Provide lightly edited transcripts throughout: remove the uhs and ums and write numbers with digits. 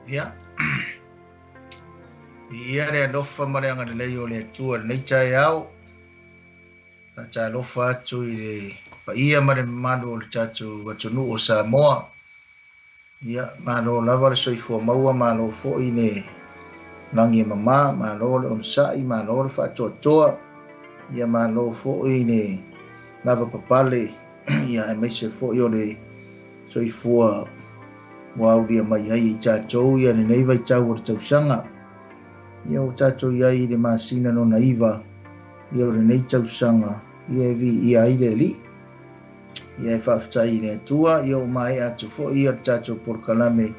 Ia, viia le alofa ma le agalelei o le Atua i lenei taeao. Faatalofa atu i le paia ma le mamalu o le tatou atunuu o Samoa. Ia, malo lava le soifua maua, malo foi le lagi e mama, malo le onosai, malo le faatoatoa, ia malo foi le lavapapale, ia aemaise foi o le soifua ua aulia mai ai e i tatou ia lenei vaitau o le tausaga. Ia ua tatou i ai i le masina lona iva ia o lenei tausaga, ia e viia ai le Alii. Ia e faafetai i le Atua, ia ua maea atu foi ia le tatou polokalame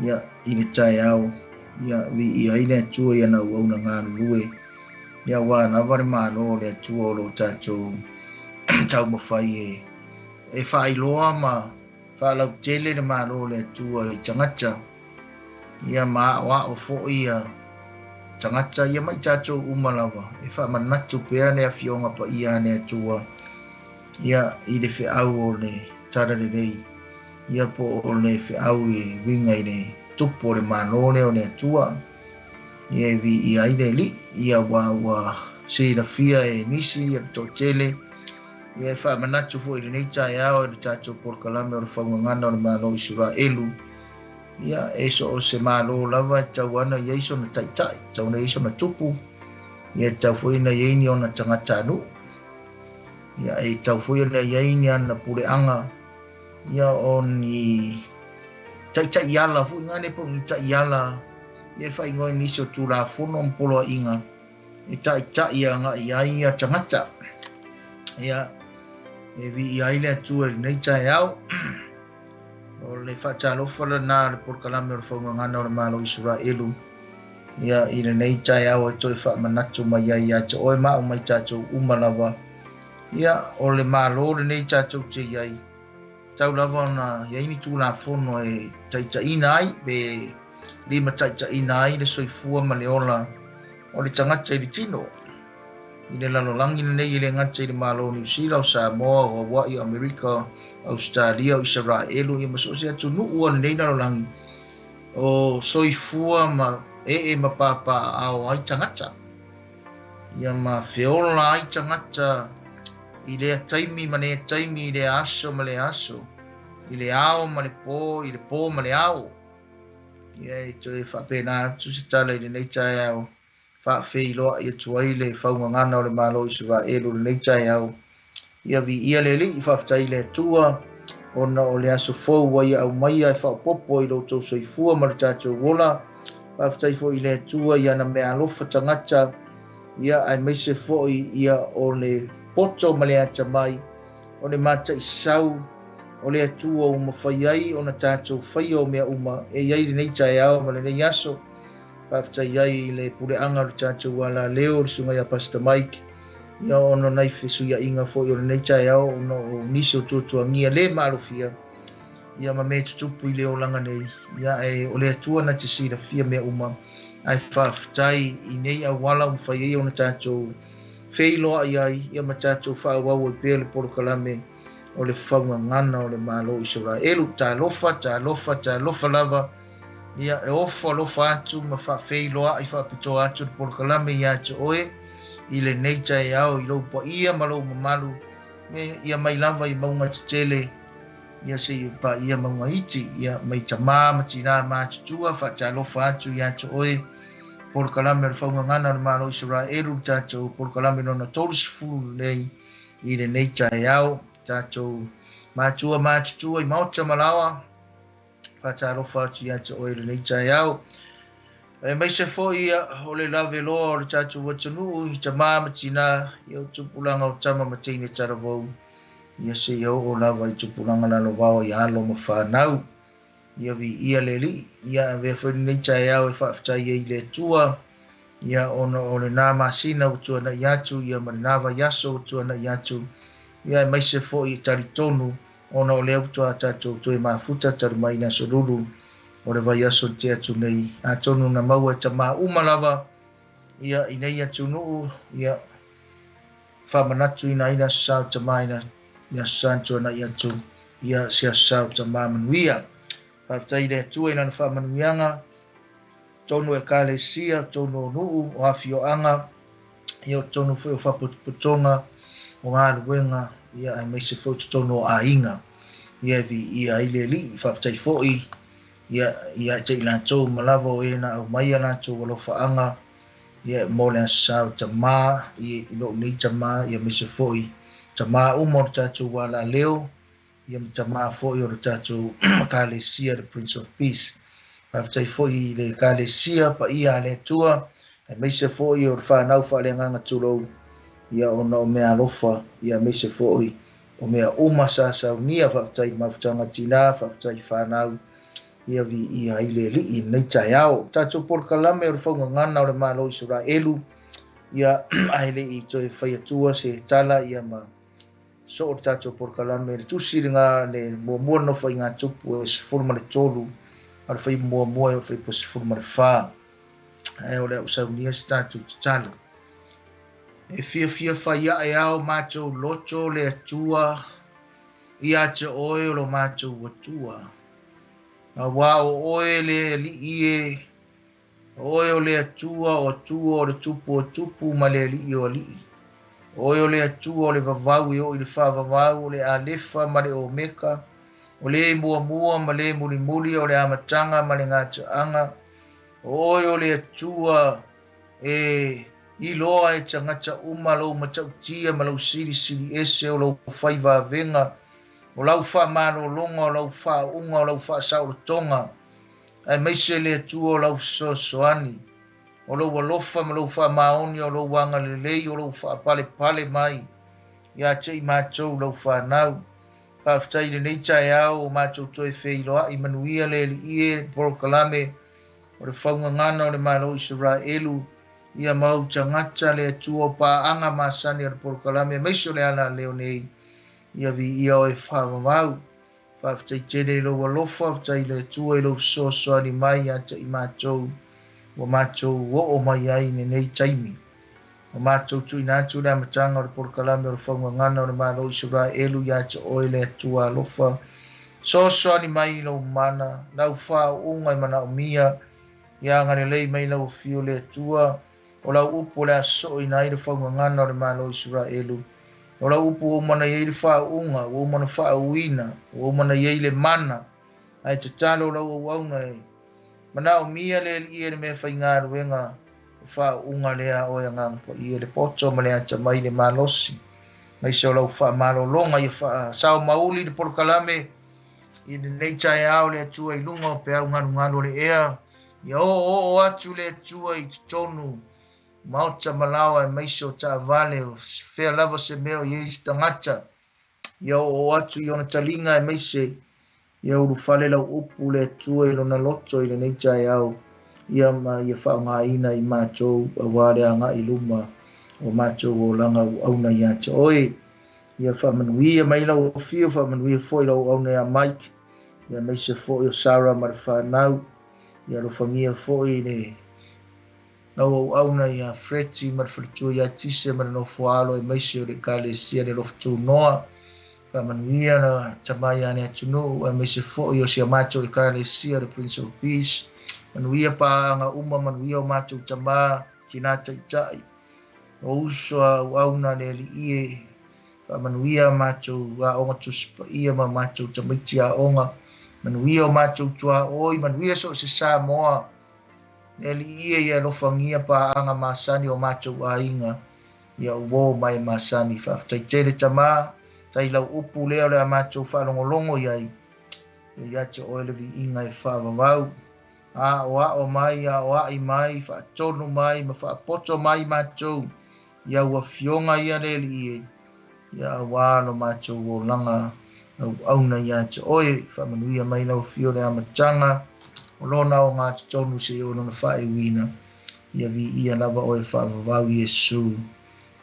ia i le taeao, ia viia ai le Atua i ana auauna galulue, ia aua lava le Malo o le Atua o lo o tatou taumafai e e faailoa ma faalautele le Malo o le Atua i tagata, ia ma aoao foi ia tagata ia ma i tatou uma lava e faamanatu pea le Afioga Paia a le Atua ia i le feau o le Talalelei ia po o le feau e uiga i le tupu o le Malo lea o le Atua ia e viia ai le Alii ia aua ua silafia e nisi ia le toatele ia e faamanatu foi i lenei taeao i le tatou polokalame o le Faugagana o le Malo o Isaraelu ia e so o se Malo lava e tatau ana i ai sona taitai, tatau ona i ai sona tupu, ia e tatau foi ona i ai ni ona tagatanuu. Ia e tatau foi ona i ai ni ana puleaga, ia o ni taitaiala foi ngā nei po o ni taiala ia e faaigoa i nisi o Tulafono ma poloaiga e taitai agai ai ia tagata. Ia e viia ai le Atua i lenei taeao. O le faatalofa lena o le polokalame o le Faugagana o le Malo o Isaraelu ia i lenei taeao e toe faamanatu mai ai ia te oe ma au mai tatou uma lava. Ia o le Malo lenei tatou te i ai, tau lava ona i ai ni Tulafono e taitaiina ai pe limataitaiina ai le soifua ma le ola o le tagata i le tino. I le lalolagi lenei e le gata i le Malo o Niu Sila, o Samoa, o Hawaii, o Amerika, Ausetalia, o Isaraelu, ia ma so o se atunuu o lenei lalolagi, o soifua ma ee ma papaaao ai tagata, ia ma feola ai tagata i lea taimi ma lea taimi, i lea aso ma lea aso, i le ao ma le po, i le po ma le ao. Ia e toe faapena atu se tala i lenei taeao. Faafeiloai atu ai le faugagana o le Malo o Isaraelu i lenei taeao. Ia viia le Alii, faafetai i le Atua, ona o le aso fou ua Ia aumaia e faaopoopo i lo outou soifua ma lo tatou ola. Faafetai foi i le Atua i ana meaalofa tagata, ia aemaise foi ia o le poto ma le atamai, o le mataisau o le Atua ua mafai ai ona tatou faia o mea uma e i ai lenei taeao ma lenei aso. Faafetai ai i le puleaga o le tatou alaleo, le susuga ia Pastor Mike, ia ona o nai fesuiaiga foi o lenei taeao ona o nisi o tuatuagia le maalofia, ia ma mea tutupu i le olaga nei, ia ae o le Atua na te silafia mea uma, ae faafetai i nei auala ua mafai ai ona tatou feiloai ai, ia ma tatou faaauau ai pea le polokalame o le faugagana o le Malo o Isaraelu. Talofa, talofa, talofa lava. Ia, e ofo alofa atu ma faafeiloai faapitoa atu le polokalame ia te oe i lenei taeao i lou paia ma lou mamalu, me ia mai lava i mauga tetele, ia seia paia mauga iti, ia mai tamā ma tinā matutua, faatalofa atu ia te oe. Polokalame o le Faugagana o le Malo o Isaraelu, le tatou polokalame lona 30 lenei i lenei taeao, tatou matua matutua i maota ma laoa, Faatalofa atu ia te oe i lenei taeao. Aemaise foi o le laveloa o le tatou atunuu i tamā ma tinā, ia o tupulaga o tama ma teine talavou, ia seia oo lava i tupulaga lalovao i alo ma fanau. Ia viia le Alii, ia avea foi lenei taeao e faafetai ai i le Atua, ia ona o lena masina ua tuanai atu, ia ma lena vaiaso ua tuanai atu, ia aemaise foi e talitonu Ona o lea faatoa tatou toe mafuta talu mai le aso lulu o le vaiaso i te atu nei, atonu na maua e tamā uma lava ia i nei atunuu, ia faamanatuina ai le aso sa o tamā i le aso sa na tuanai atu, ia se aso sa o tamā manuia. Faafetai i le Atua i Lana faamanuiaga, totonu o Ekalesia, totonu o nuu, o afioaga, ia o totonu foi o faapotopotoga, o galuega, ia aemaise foi o totonu o aiga. Ia e viia ai le Alii. Faafetai foi ia ia te i latou ma lava o e na aumaia latou alofaaga ia mo le Aso Sa o Tamā, i lou nei tamā, ia aemaise foi tamā uma o le tatou alaleo, ia ma tamā foi o le tatou Ekalesia, the Prince of Peace. Faafetai foi i le Ekalesia paia a le Atua, aemaise foi o le whanau faaleagaga tulou, ia ona o mea alofa, ia aemaise foi o mea uma sa saunia. Faafetai i mafutaga tina, faafetai i whanau, ia viia ai le Alii i lenei taeao. Tatou polokalame o le faugagana o le Malo Isaraelu, ia ae le i toe fai atua se tala ia ma soo le tatou polokalame le tusi le le muamua le Nofoaiga Tupu e 13 a le fai muamua e o le fai 14. Ae o le au saunia se tatou tatalo. E fiafia fai ae ao matou loto le Atua ia te oe o lo matou Atua. Auā o oe le Alii e, o oe o le Atua o Atua o le Tupu o Tupu ma le Alii o Alii. O oe o le Atua o le vavau e oo i le faavavau, o le Alefa ma le Omeka, o le muamua ma le mulimuli, o le amataga ma le gataaga. O oe o le Atua e iloa e tagata uma lou matautia ma lou silisili ese, o lou faivavega, o lau faamalologa, o lau faauuga, o lau faasaolotoga, aemaise le Atua o lau fesoasoani, o lou alofa ma lou faamaoni, o lou agalelei, o lou faapalepale mai ia te i matou lau fanau. Faafetai i lenei taeao o matou toe feiloai manuia le Alii e polokalame o le faugagana o le Malo Isaraelu, ia mau tagata le Atua o paaga masani o le polokalame, aemaise o le alaleo nei, ia viia oe faavavau. Faafetai tele i lou alofa, faafetai i le Atua i lou fesoasoani mai ia te i matou, ua matou oo mai ai i lenei taimi. Ua matou tuuina atu le amataga o le polokalame o le faugagana o le Malo Isaraelu ia te oe le Atua alofa. Fesoasoani mai i lou mana, lau faauuga e manaomia, ia agalelei mai lau afio le Atua, o lau upu o le a sooina ai le faugagana o le Malo Isaraelu. O lau upu ua uma ona i ai le faauuga, ua uma ona faauuina, ua uma ona i ai le mana, ae tatalo lau auauna e manaomia le Alii e le mea faigaluega e faauuga lea oe agaga paia, le poto ma le atamai le malosi, aemaise o lau faamalologa ia faasao mauli le polokalame i lenei taeao le Atua i luga o peau galugalu o le ea, ia oo atu le Atua i totonu maota ma laoa aemaise o taavale, o fea lava se mea o i ai se tagata, ia oo atu i ona taliga aemaise ia ulufale lau upu le Atua i lona loto i lenei taeao, ia ma ia faaaogaina i matou auā le agai i luma o matou olaga auauna ia te oe. Ia faamanuia mai lau afio, faamanuia foi lau auauna ia Mike, ia aemaise foi o Sarah ma le whanau, ia alofagia foi le lau auauna ia Freti ma le faletua ia Tise ma le nofoalo aemaise o le Ekalesia le alofa tunoa. Faamanuia na tamai ia le atunuu aemaise foi o si a matou Ekalesia le Prince of Peace. Manuia paaga uma, manuia o matou tamā, tina taitai, o uso a auauna le Alii e. Faamanuia matou aoga Tusi Paia ma matou tamaiti aoga. Manuia o matou tuaoi, manuia so o se Samoa. Le Alii e ia alofagia paaga masani o matou aiga, ia uo mai masani. Faafetai tele tamā, tai lau upu lea o le a matou faalogologo i ai, ia ia te oe le viiga e faavavau. Aoao mai, aoai mai, faatonu mai ma faapoto mai matou i au afioga ia le Alii e, ia auā lo matou olaga auauna ia te oe. Faamanuia mai lau afio le amataga o lona ogatotonu seia oo i lona faaiuina. Ia viia lava oe faavavau Iesu.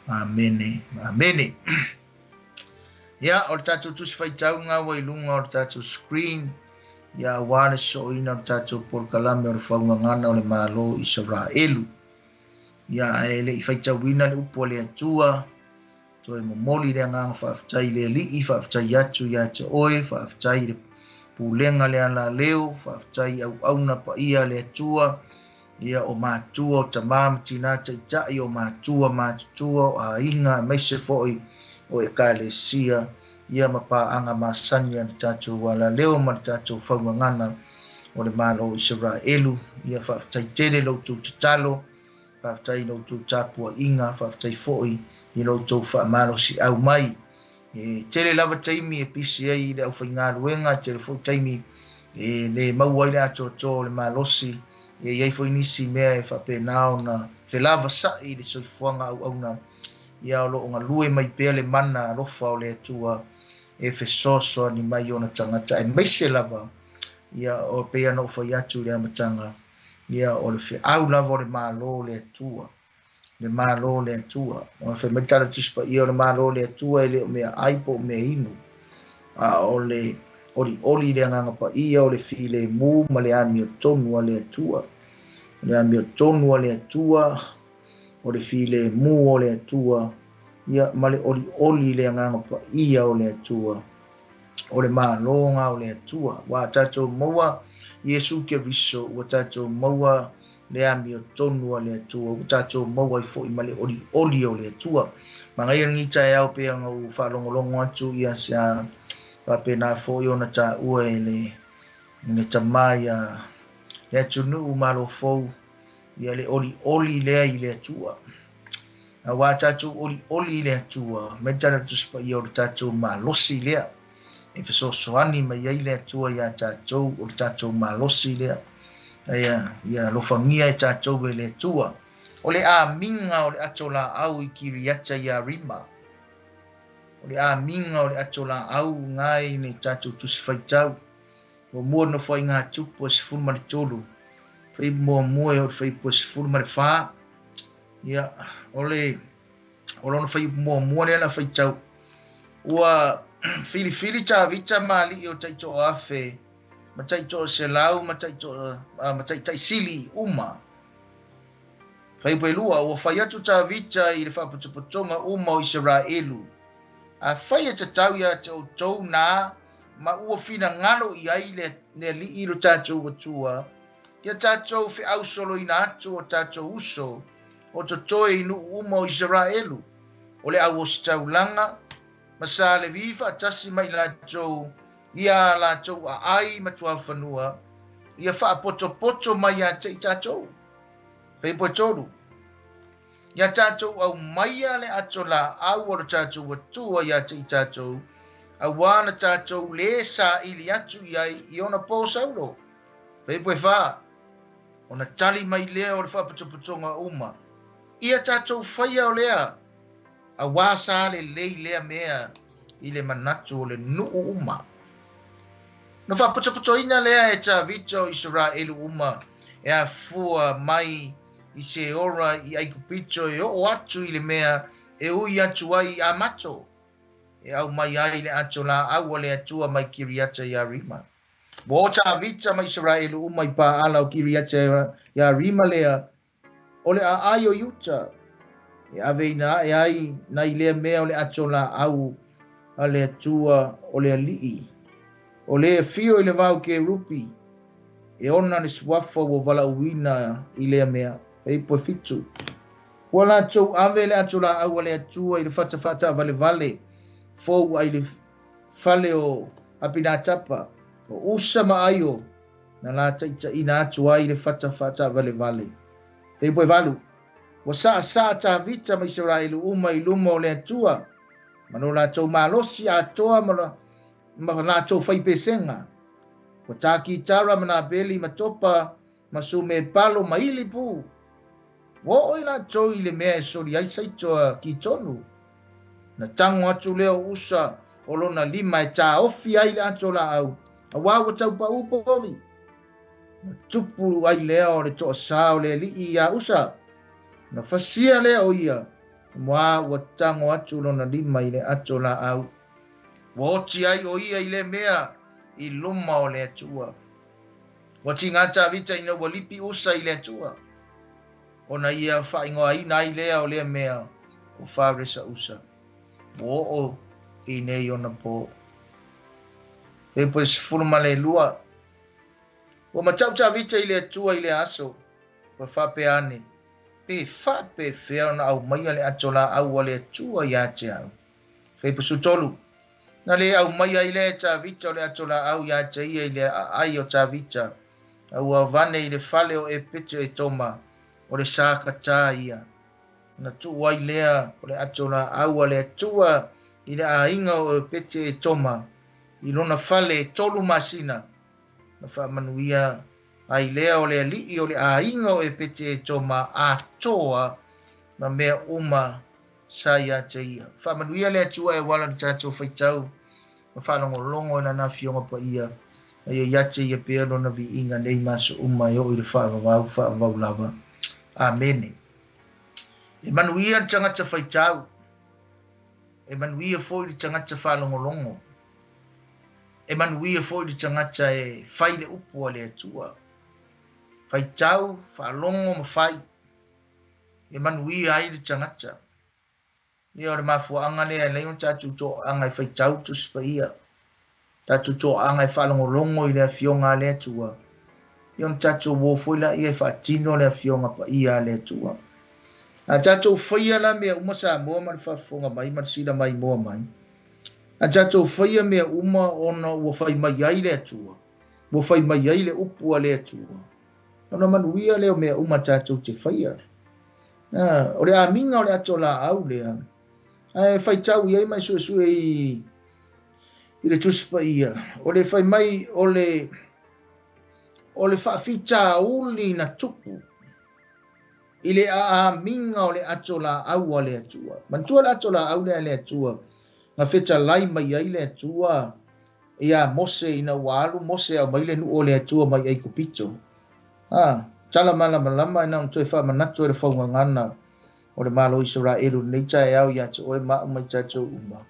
Amene. Amene. Ia, o le tatou tusi faitauga ua i luga o le tatou screen, ia auā le sooina o le tatou polokalame o le faugagana o le Malo Isaraelu. Ia, ae le i faitauina le upu a le Atua, toe momoli le agaga faafetai i le Alii, faafetai atu ia te oe, faafetai i le Pulega le Alaleo, faafetai i auauna paia a le Atua, ia o matua, o tama ma tina taitai, o matua matutua, o aiga, aemaise foi o ekalesia, ia ma paaga masani a le tatou Alaleo ma le tatou faugagana o le Malo o Isaraelu. Ia faafetai tele lo outou tatalo, faafetai i lo outou tapuaiga, faafetai foi i lo outou faamalosiau mai. E tele lava taimi e pisi ai i le aufaigaluega, e tele foi taimi e le maua ai le atoatoa o le malosi, e i ai foi nisi mea e faapena ona felavasai i le soifuaga auauna, ia o lo o galue mai pea le mana alofa o le Atua e fesoasoani mai i ona tagata, aemaise lava, ia o pei ona ou fai atu i le amataga, ia o le feau lava o le Malo o le Atua. Le Malo o le Atua. Ua fai mai le Tala Tusi Paia o le Malo o le Atua e le o mea ai po o mea inu, a o le olioli i le Agaga Paia o le filemu ma le amiotonu a le Atua. O le amiotonu a le Atua, o le filemu o le Atua, ia ma le olioli i le Agaga Paia o le Atua. O le maloga o le Atua. Ua tatou maua Iesu Keriso, ua tatou maua le amiotonu a le Atua, ua tatou maua ai foi ma le olioli o le Atua. Manaia lenei taeao pei ona ou faalogologo atu ia sa faapena foi ona taua e le le tama ia le atunuu malo fou ia le olioli lea i le Atua. Aua tatou olioli i le Atua, mai le Tala o le Tusi Paia o le tatou malosi lea e fesoasoani mai ai le Atua iā tatou, o le tatou malosi lea. Ia, ia alofagia e tatou e le Atua. O le amiga o le ato laau i Kiriata Iarima. O le amiga o le ato laau gai le tatou Tusi Faitau. Muamua nofo ai ngā tupu e 13, fuaiupu muamua e oo i le fuaiupu e 14. Ia, o le o lona fuaiupu muamua lea la faitau. Ua filifili Tavita ma alii o taitoafe ma taitoaselau ma taitoa ma taitaisili uma. Fuaiupu e 2, ua fai atu Tavita i le faapotopotoga uma o Isaraelu, afai e tatau ia te outou na ma ua finagalo i ai le, le Alii lo tatou Atua, ia tatou feausoloina atu o tatou uso o totoe i nuu uma o Isaraelu, o le au ositaulaga, ma sa Levi faatasi ma i latou ia latou aai ma tuafanua, ia faapotopoto mai ia te i tatou. Fuaiupu e 3. Ia tatou aumaia le ato laau o lo tatou Atua ia te i tatou, auā na tatou lē saili atu i ai i ona pō Saulo. Fuaiupu e 4. Ona tali mai lea o le faapotopotoga uma, Ia tatou faia o lea, auā sa lelei lea mea i le manatu o le nuu uma. Na faapotopotoina lea e Tavita o Isaraelu uma e afua mai i Seora i Aikupito e oo atu i le mea e ui atu ai i Amato, e aumai ai le ato laau a le Atua mai Kiriata Iarima. Ua o Tavita ma Isaraelu uma i Paala o Kiriata Iarima lea, o le aai o Iuta, e aveina ae ai nai lea mea o le ato laau a le Atua o le Alii, o le afio i le vao kerupi, e ona le suafa ua valaauina i lea mea. Fuaiupu e 7. Ua latou ave le ato laau a le Atua i le fata faataavalevale fou ai le fale o Apinatapa, o Usa ma Aio, na la taitaiina atu ai le fata faataavalevale. Fuaiupu e 8. Ua saasaa Tavita ma Isaraelu uma i luma o le Atua, ma lo latou malosi atoa ma, ma latou faipesega. Ua tā kitara ma nā peli ma topa ma sume palo ma ili pū. Ua oo i latou i le mea e soli ai saito a Kitonu. Na tago atu lea o Usa o lona lima e taofi ai le ato laau, auā ua tau paū povi. Na tupu ai lea o le toasā o le alii iā Usa. Na fasia lea o ia, auā ua tago atu lona lima i le ato laau. Ua oti ai o ia i lea mea i luma o le Atua. Ua tiga Tavita ina ua lipi Usa i le Atua, ona ia faaigoaina ai lea o lea mea o Faresa Usa. Ua oo i nei ona pō. Fuaiupu 12. Ua matau Tavita i le Atua i lea aso, ua faapea ane, Pe faapefea ona aumaia le ato laau a le Atua ia te au? Fuaiupu 13. Na le aumaia ai lea e Tavita o le ato laau ia te ia i le aai o Tavita, a ua avane i le fale o Epete o Etoma, o le sa katā ia. Ona tuu ai lea o le ato laau a le Atua i le aiga o Epete Etoma i lona fale e 3 masina, na faamanuia ai lea o le alii o le aiga o Epete Etoma atoa ma mea uma sa ia te ia. Faamanuia le Atua e auala i le tatou faitau ma faalogologo i Lana Afioga Paia, ma ia ia te ia pea Lona viiga nei ma aso uma e oo i le faavavau faavavau lava. Amene. E manuia le tagata faitau, e manuia foi le tagata faalogologo, e manuia foi le tagata e fai le upu a le Atua. Faitau, faalogo ma fai, e manuia ai le tagata. Ia o le mafuaaga lea e alai ona tatou toaaga e faitau Tusi Paia, tatou toaaga e faalogologo i le Afioga a le Atua, ia ona tatou o foi laia e faatino le Afioga Paia a le Atua. A tatou faia la mea uma Samoa ma le faafofoga mai ma le sila maimoa mai, a tatou faia mea uma ona ua fai mai ai le Atua, ua fai mai ai le upu a le Atua, ona manuia lea o mea uma tatou te faia. O le amiga o le ato laau lea, ae faitau i ai ma e suesue i le Tusi Paia, o le fai mai o le faafitauli na tupu i le aamiga o le ato laau a le Atua. Manatua le ato laau lea a le Atua, na fetalai mai ai le Atua ia Mose ina ua alu Mose aumai le nuu o le Atua mai Aikupito. Tala malamalama e na ona toe faamanatu e le faugagana o le Malo o Isaraelu lenei taeao ia te oe ma au mai tatou uma.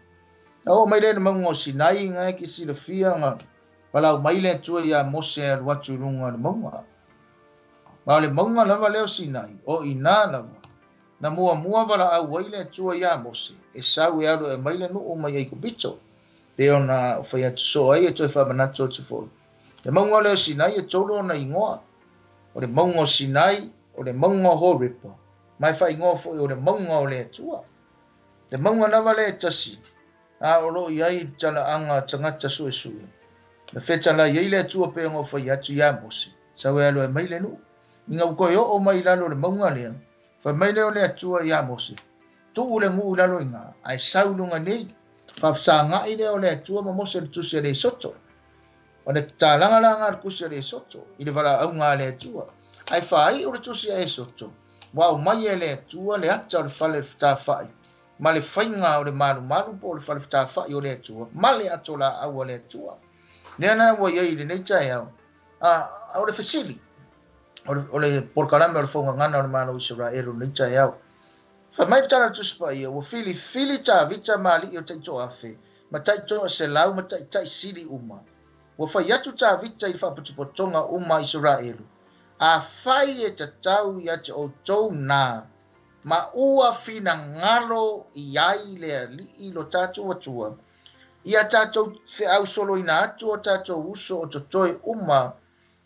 Na oo mai lea i le mauga o Sinai, na e ke silafia na valaau mai le Atua ia Mose e alu atu i luga o le mauga. Ma o le mauga lava lea o Sinai, o ina lava, na muamua valaau ai le Atua ia Mose, e sau e alu e aumai le nuu mai Aikupito. Pe ona fai atu soo ai e toe faamanatu atu foi. Le mauga lea o Sinai e 3 ona igoa. O le mauga o Sinai, o le mauga o Horepa, ma e faaigoa foi o le mauga o le Atua. Le mauga lava lea e tasi, a o loo i ai talaaga tagata suesue. Na fetalai ai le Atua pe ona fai atu ia Mose, sau e alu e mai le nuu. Ina ua toe oo mai i lalo o le mauga lea, fai mai lea o le Atua ia Mose, tuu le nuu i lalo i ina, ae sau i luga nei. Faafesagai lea o le Atua ma Mose le tusi a le Esoto. O le tatalaga la nga le tusi a le Esoto i le valaauga a le Atua. Ae faaiu le tusi a Esoto, ua aumai e le Atua le ata o le fale fetafai ma le faiga o le malumalu po o le fale fetafai o le Atua ma le ato laau a le Atua. Lea na ua i ai i lenei taeao, a o le fesili, o le polokalame o le faugagana o le Malo o Isaraelu i lenei taeao. Fai mai le tala a le Tusi Paia, ua filifili Tavita ma alii o taitoafe, ma taitoaselau ma taitai sili uma. Ua fai atu Tavita i le faapotopotoga uma a Isaraelu, afai e tatau ia te outou na, ma ua finagalo i ai le Alii lo tatou Atua, ia tatou feausoloina atu o tatou uso o totoe uma,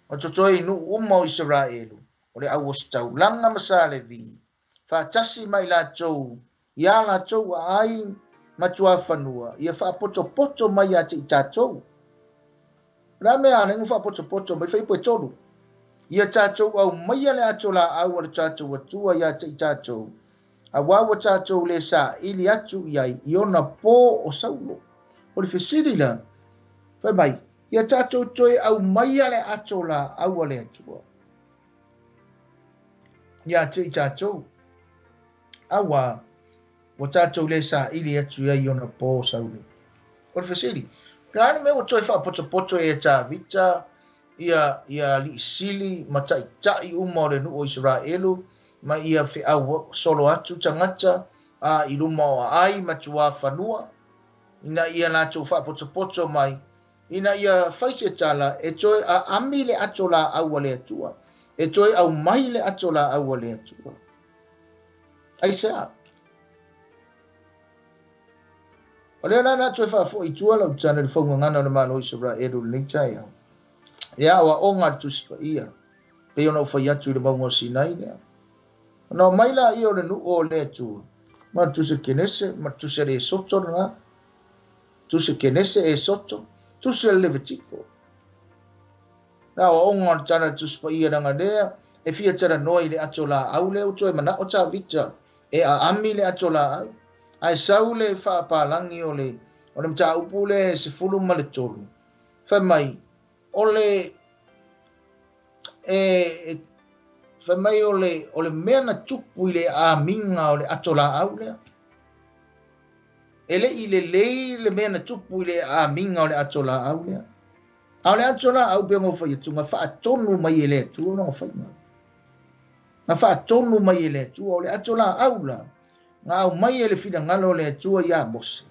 o totoe i nuu uma o Isaraelu, o le auositaulaga ma Sa Levi, faatasi mai latou ia latou aai ma tuafanua, ia faapotopoto mai ia te i tatou. O le a mea ala ai ona faapotopoto mai fuaiupu e 3. Ia tatou aumaia le ato laau a le tatou Atua ia te i tatou, auā ua tatou le saili atu i ai i ona pō o Saulo. O le fesili la, fai mai, ia tatou toe aumaia le ato laau a le Atua ia te i tatou, auā ua tatou le saili atu i ai i ona pō o Saulo. O le fesili, o le a le mea ua toe faapotopoto ai e Tavita ia alii sili ma taitai uma o le nuu o Isaraelu ma ia feau solo atu tagata a i luma o aai ma tuafanua ina ia latou faapotopoto mai ina ia fai se tala e toe aami le ato laau a le Atua, e toe aumai le ato laau a le Atua. Aisea? O lea la na toe faafoi i tua lau tala i le faugagana o le Malo o Isaraelu i lenei taeao. E aoaoga a le Tusi Paia, pei ona ou fai atu i le mauga o Sinai lea. Ona omai laia o le nuu o le Atua, ma le Tusi a Kenese, ma le Tusi a le Esoto lena. Tusi a Kenese, Esoto, Tusi a le Levitiko. Le aoaoga o le tala a le Tusi Paia leaga lea e fia talanoa i le ato laau lea ua toe manao Tavita e aami le ato laau. Ae sau le faapalagi o le o le mataupu lea e 13, fai mai o le e, e fai mai o le o le mea na tupu i le aamiga o le ato laau lea. E le i lelei le mea na tupu i le aamiga o le ato laau lea. A o le ato laau pei ona ou fai atu, na faatonu mai e le Atua lona faiga. Na faatonu mai e le Atua. O le ato laau la, na aumai e le finagalo o le Atua iā Mose,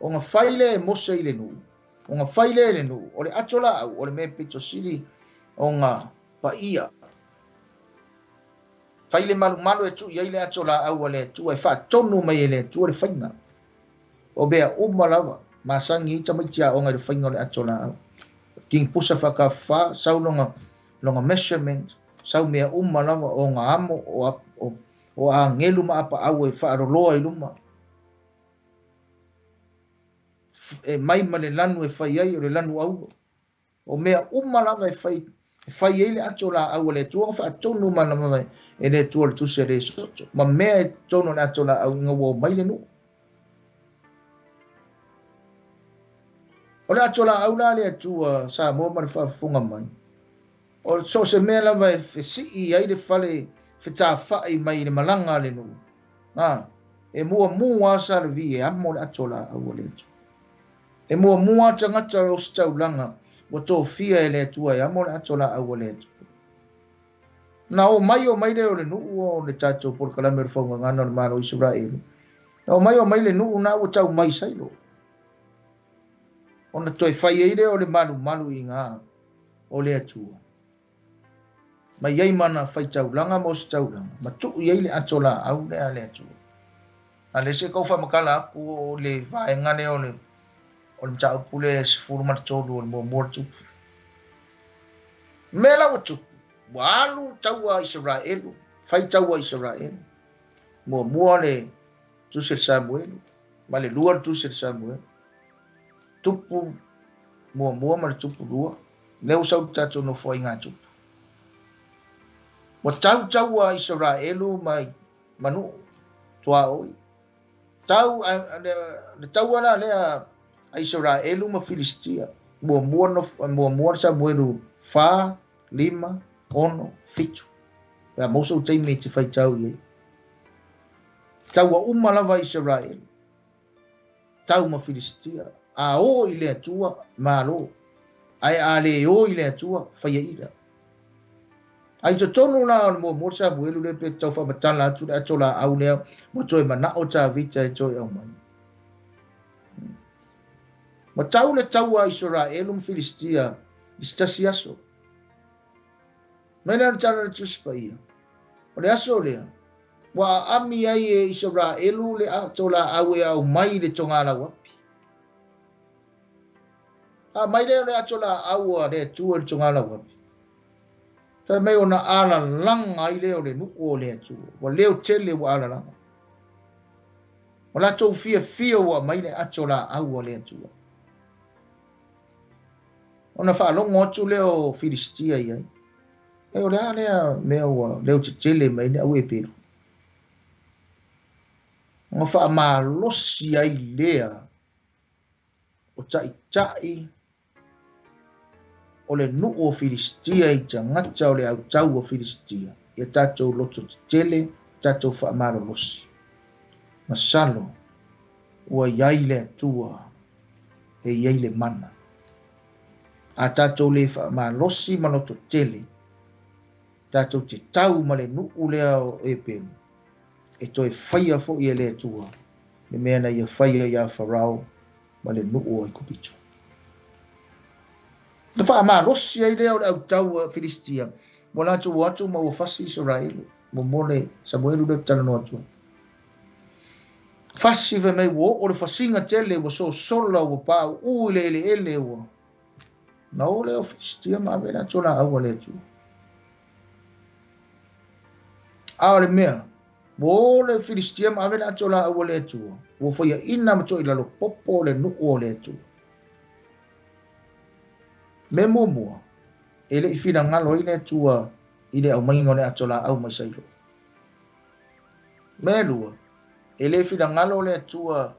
ona fai lea e Mose i le nuu, ona fai lea e le nuu, o le ato laau o le mea pito sili ona paia. Fai le malumalu e tuu i ai le ato laau a le Atua, e faatonu mai e le Atua le faiga. O mea uma lava, masani ai tamaiti aoga i le faiga o le ato laau. King pusa faakafa, sau lona, lona measurement, sau mea uma lava o ona amo, o, o, o agelu ma apaau e faaloloa i luma. E mai ma le lanu e fai ai, o le lanu auro. O mea uma lava e fai, e fai ai le ato laau a le Atua, ona faatonu malamalama e le Atua le tusi a le Esoto, ma mea e tonu o le ato laau ina ua omai le nuu. O le ato laau la a le Atua Samoa ma le faafofoga mai, o so o se mea lava e fesii ai le fale fetafai mai i le malaga a le nuu, a, e muamua lava sa le e amo le ato laau a le Atua. E muamua tagata o le ositaulaga ua tofia e le Atua e amo le ato laau a le Atua. Na o mai o mai lea o le nuu o le tatou polokalame o le faugagana o le Malo o Isaraelu. Na o mai o mai le nuu na ua tau mai Sailo. Ona toe fai ai lea o le malumalu i ngā o le Atua. Mai ai mana faitaulaga ma ositaulaga, ma tuu i ai le ato laau lea a le Atua. A le se kau faamatala atu o le vaega lea o le o le mataupu lea e 13 o le muamua o le tupu. Mea la ua tupu, ua alu taua Isaraelu, fai taua Isaraelu. Muamua le tusi a le Samuelu, ma le lua le tusi a le Samuelu. Tupu muamua ma le tupu lua, lea ua sau le tatou nofoaiga tupu. Ua tau taua Isaraelu mai manuu tuaoi. Tau, le taua la lea a Isaraelu ma Filistia. Muamua, no, muamua le Samuelu 4, 5, 6, 7. Pe a maua sou taimi e te faitau i ai. Taua uma lava Isaraelu. Tau ma Filistia. A o i le Atua, malo. Ae a le o i le Atua, faia ila. A i totonu la o le muamua o Samuelu lea pe tau faamatala atu le ato laau lea ua toe manao Tavita e toe aumai. Ua tau le taua a Isaraelu ma Filistia i se tasi aso. Mai lea o le tala a le Tusi Paia. O le aso lea, ua aami ai e Isaraelu le ato laau e aumai i le togalauapi. A mai lea o le ato laau a le Atua i le togalauapi. Fai mai ona alalaga ai lea o le nuu o le Atua. Ua leo tele ua alalaga. Ua latou fiafia ua aumai le ato laau a le Atua. Ona faalogo atu lea o Filistia i ai. E o le a lea mea ua leo tetele mai ai le au Eperu? Ona faamalosi ai lea o taitai o le nuu o Filistia i tagata o le autau o Filistia, ia tatou loto tetele, tatou faamalolosi. Masalo ua i ai le Atua e i ai le mana. A tatou le faamalosi ma loto tele, tatou te tau ma le nuu lea o Eperu, e toe faia foi e le Atua le mea na ia faia iā Farao ma le nuu o Aikupito. Na faamalosi ai lea o le autau a Filistia, ua latou o atu ma ua fasi Isaraelu, mo mo le Samuelu lea ou te talanoa atu ai. Fasi fai mai ua oo le fasiga tele, ua sosola, ua pauu i le eleele, ua na o lea o Filistia ma ave le ato laau a le Atua. A o le mea, ua o le Filistia ma ave le ato laau a le Atua, ua faiaina ma toilalo popo le nuu o le Atua. Mea muamua, e le i finagalo ai le Atua i le aumaiga o le ato laau mai Sailo. Mea lua, e le finagalo le Atua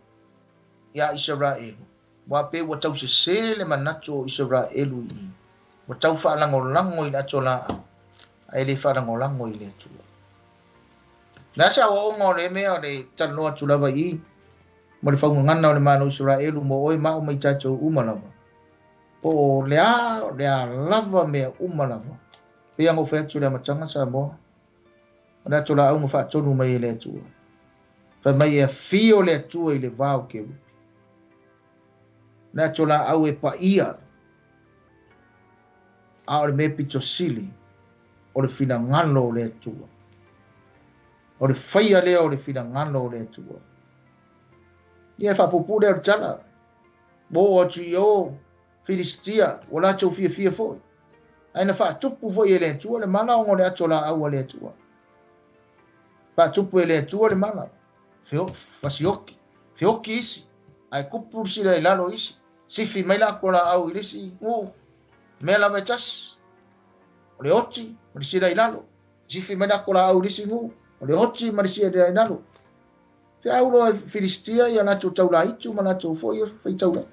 iā Isaraelu, aua pei ua tau sesē le manatu o Isaraelu i i, ua tau faalagolago i le ato laau, ae le faalagolago i le Atua. O le a se aoaoga o lea mea o le talanoa atu lava i i mo le faugagana o le Malo o Isaraelu mo oe ma au ma i tatou uma lava? Po o le a, o le a lava mea uma lava. Pei lava ona ou fai atu i le amataga Samoa, O le ato laau na faatonu mai e le Atua. Fai mai e afio le Atua i le va o kerupi. O le ato laau e paia, a o le mea pito sili, o le finagalo o le Atua. O le faia lea o le finagalo o le Atua. Ia e faapuupuu lea o le tala. Ua oo atu i o Filistia, ua latou fiafia foi. Ae na faatupu foi e le Atua le mala ona o le ato laau a le Atua. Faatupu e le Atua le mala, fasioki, feoki isi, ae kupu le sila i lalo isi, sifi mai le ato laau i le isi nuu, mea lava e tasi. O le oti ma le sila i lalo, sifi mai le ato laau i le isi nuu, o le oti ma le sila i lalo. Feau loa e Filistia ia latou taulaitu ma latou foi faitaulaga.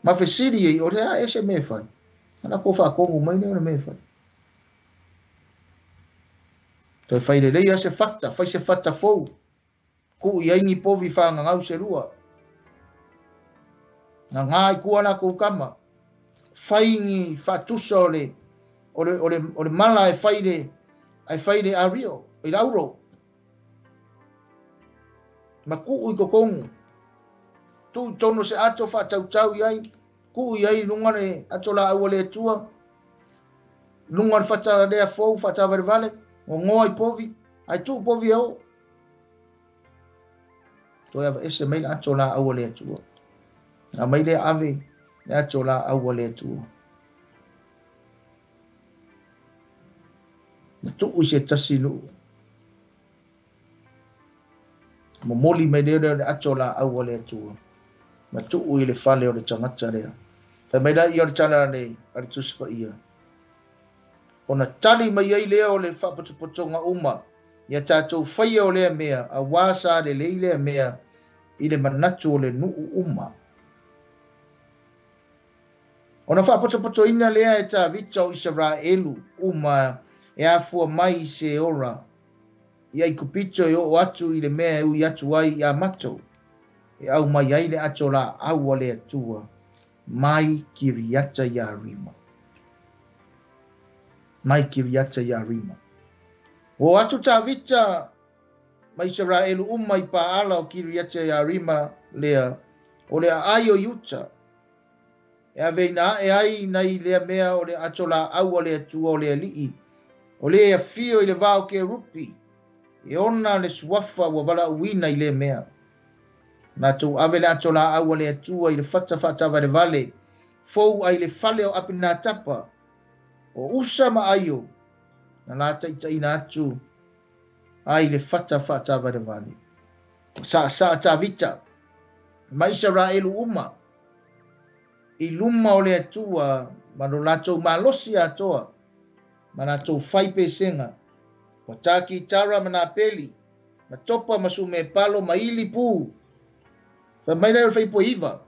Ma fesili ai, o le a ea se mea e fai? Ona latou faatonu mai lea o le mea e fai. Toe fai lelei lava se fata, fai se fata fou, tuu i ai ni povi fagagau se lua. Gagā i tua latou tama, fai ni faatusa o le, o le, o le, o le mala e fai le, ae fai le ario, i le auro. Ma tuu i totonu. Tuu i totonu o se ato faatautau i ai, tuu i ai i luga le ato laau a le Atua, luga o le fata lea fou faatavalevale, gogoa i povi, ae tuu povi e oo. Toe aveese mai le ato laau a le Atua. Aumai lea ave le ato laau a le Atua. Na tuu i se tasi nuu. Momoli mai lea o le ato laau a le Atua, ma tuu i le fale o le tagata lea. Fai mai laia o le tala a le, a le Tusi Paia, ona tali mai ai lea o le faapotopotoga uma ia tatou faia o lea mea, auā sa lelei lea mea i le manatu o le nuu uma. Ona faapotopotoina lea e Tavita o Isaraelu uma e afua mai i Seora i Aikupito e oo atu i le mea e ui atu ai i Amato, e aumai ai le ato laau a le Atua mai Kiriata Iarima. Mai Kiriata Iarima. Ua o atu Tavita ma Isaraelu uma i Paala o Kiriata Iarima lea, o le aai o Iuta, e aveina ae ai nai lea mea o le ato laau a le Atua o le Alii, o le afio i le va o kerupi, e ona le suafa ua valaauina i lea mea. Latou ave le ato laau a le Atua i le fata faatavalevale fou ai le fale o Apinatapa, o Usa ma Aio, na la taitaiina atu ai le fata faatavalevale. Ua saasaa Tavita ma Isaraelu uma i luma o le Atua ma lo latou malosi atoa ma latou fai pesega, ua tā kitara ma nā peli, ma topa ma sumepalo ma ili pū. Fai mai lea o le fuaiupu 9,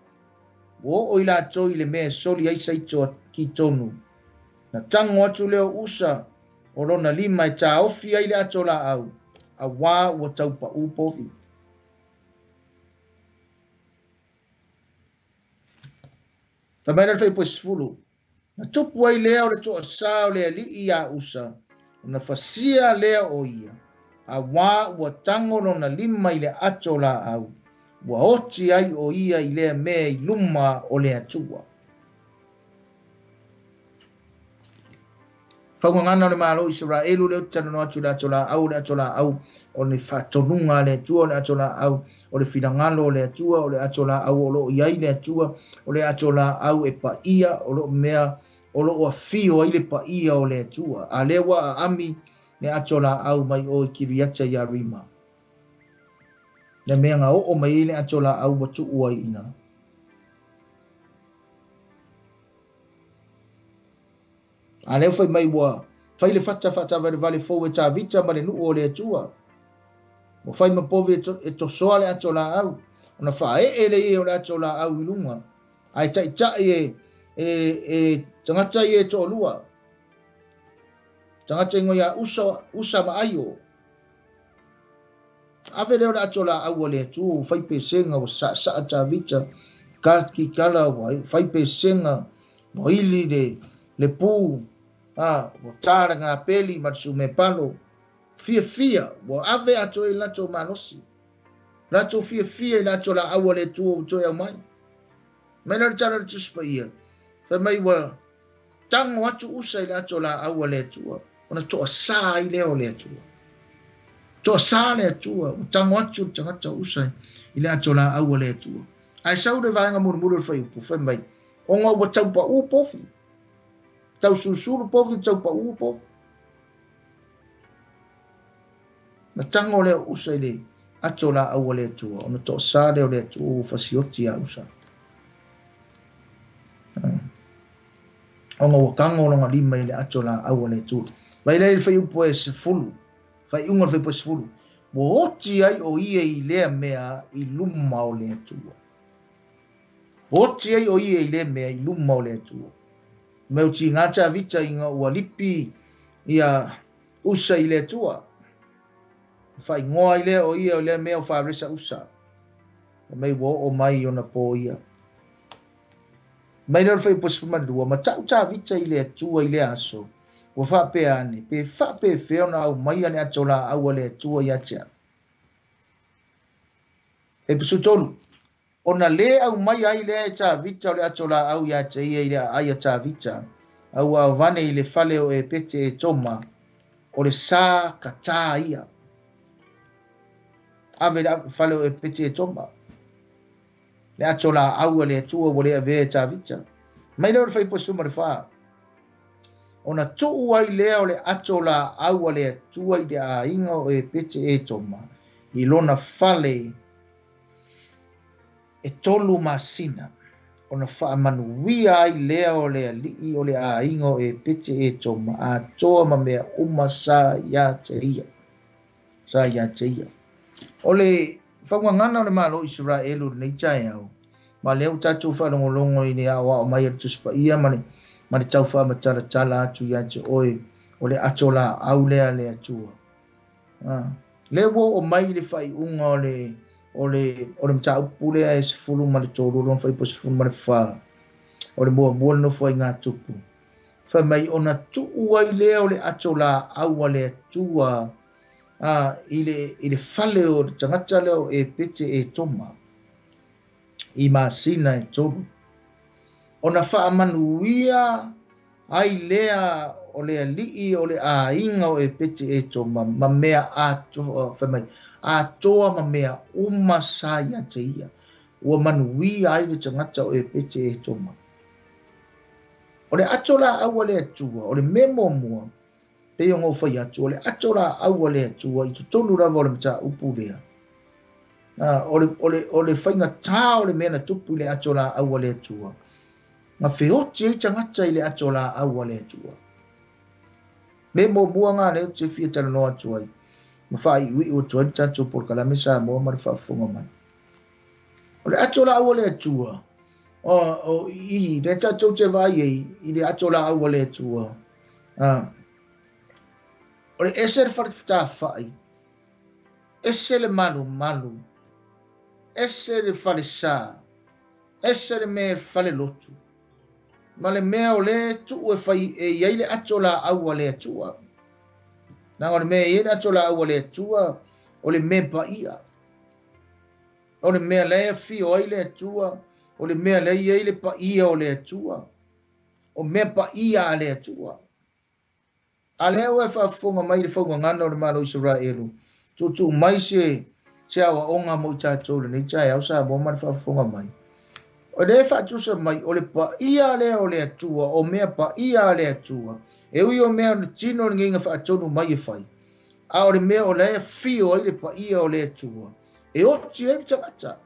ua oo i latou i le mea e soli ai saito a Kitonu. Na tago atu lea o Usa o lona lima e taofi ai le ato laau, auā ua tau paʻū povi. Fai mai la le fuaiupu 10, Na tupu ai lea o le toasā o le alii iā Usa, ona fasia lea o ia, auā ua tago lona lima i le ato laau, ua oti ai o ia i lea mea i luma o le Atua. Faugagana o le Malo o Isaraelu lea ou te talanoa atu i le ato laau, o le ato laau o le faatonuga a le Atua, o le ato laau o le finagalo o le Atua, o le ato laau o lo o i ai le Atua, o le ato laau e paia, o lo o mea o lo o afio ai le paia o le Atua. A lea ua aami le ato laau mai o i Kiriata Iarima. Le mea na oo mai ai le ato laau ua tuu ai i ina. A lea fai mai ua fai le fata faataavalevale fou e Tavita ma le nuu o le Atua. Ua fai ma povi e tosoa le ato laau, ona faaee lea ia o le ato laau i luga, ae taitai e, e, e tagata ia e toalua. Tagata ingoa ia Usa, Usa ma Aio. Ave lea o le ato laau a le Atua, ua fai pesega, ua saasaa Tavita, kikala, ua fai pesega, ua ili le, le pu, a, ua ta le gapeli ma le sumepalo, fiafia, ua ave atoa i latou malosi. Latou fiafia i le ato laau a le Atua ua toe aumai. Mai la le tala o le Tusi Paia, fai mai ua Tago atu Usa i le ato laau a le Atua, ona toasā ai lea o le Atua. Toasā le Atua, ua tago atu le tagata o Usa i le ato laau a le Atua. Ae sau le vaega mulimuli o le fuaiupu, fai mai, ona ua taupaū povi, taususulu povi, taupaū povi. Na tago lea o Usa i le ato laau a le Atua, ona toasā lea o le Atua ua fasioti iā Usa. Ona ua tago lona lima i le ato laau a le Atua. Mai lea i le fuaiupu e 10, faaiuga o le fuaiupu e 10, ua oti ai o ia i lea mea i luma o le Atua. Ua oti ai o ia i lea mea i luma o le Atua. Mea o tiga Tavita ina ua lipi ia Usa i le Atua. Faaigoa ai lea o ia o lea mea o Faresa Usa. Fai mai ua oo mai ona po ia. Mai lea o le fuaiupu 12, ma tau Tavita i le Atua i lea aso, ua faapea ane, pe faapefea ona aumaia le ato laau a le Atua ia te au. Fuaiupu 13, Ona lē aumaia ai lea e Tavita o le ato laau ia te ia i le aai a Tavita, a ua avane i le fale o Epete Etoma, o le sa katā ia. Ave i le fale o Epete Etoma, le ato laau a le Atua ua le avea e Tavita. Mai lea o le fuaiupu 14, ona tuu ai lea o le ato laau a le Atua i le aiga o Epete Etoma i lona fale e tolu masina, ona faamanuia ai lea o le alii o le aiga o Epete Etoma atoa ma mea uma sa ia te ia. Sa ia te ia. O le faugagana o le Malo o Isaraelu i lenei taeao, ma lea ua tatou faalogologo i le aoao mai a le Tusi Paia ma le, ma le tau faamatalatala atu ia te oe o le ato laau lea a le Atua. Ah. Lea ua oo mai i le faaiuga o le, o le, o le mataupu lea e 13, lona fuaiupu 14, o le muamua le nofoaiga tupu. Fai mai, ona tuu ai lea o le ato laau a le Atua a, i, le, i le fale o le tagata lea o Epete Etoma i masina e tolu. Ona faamanuia ai lea o le alii o le aiga o Epete Etoma ma mea atoa, fai mai, atoa ma mea uma sa ia te ia, ua manuia ai le tagata o Epete Etoma. O le ato laau a le Atua, o le mea muamua, pei ona ou fai atu, o le ato laau a le Atua i totonu lava o le mataupu lea, o le, o le, o le faigatā o le mea na tupu i le ato laau a le Atua, Na feoti ai tagata i le ato laau a le Atua. Mea muamua nga lea ou te fia talanoa atu ai, ma faaiuiu atu ai le tatou polokalame Samoa ma le faafofoga mai. O le ato laau a le Atua, o, o i, lea tatou te vaai ai i le ato laau a le Atua, a, o le ese le fale tafai, ese le malumalu, ese le falesa, Ese le mea e falelotu, ma le mea o lea e tuu e fai e i ai le ato laau a le Atua. Leaga o le mea e i ai le ato laau a le Atua, o le mea paia. O le mea lea e afio ai le Atua, o le mea lea e i ai le paia o le Atua, o mea paia a le Atua. A lea ua e faafofoga mai i le faugagana o le Malo o Isaraelu, tuutuu mai se se aoaoga mo i tatou i lenei taeao, Samoa ma le faafofoga mai. O lea e faatusa mai, o le paia lea o le Atua, o mea paia a le Atua, e ui o mea o le tino lenei na faatonu mai e fai, a o le mea o la e afio ai le paia o le Atua, e oti ai le tagata.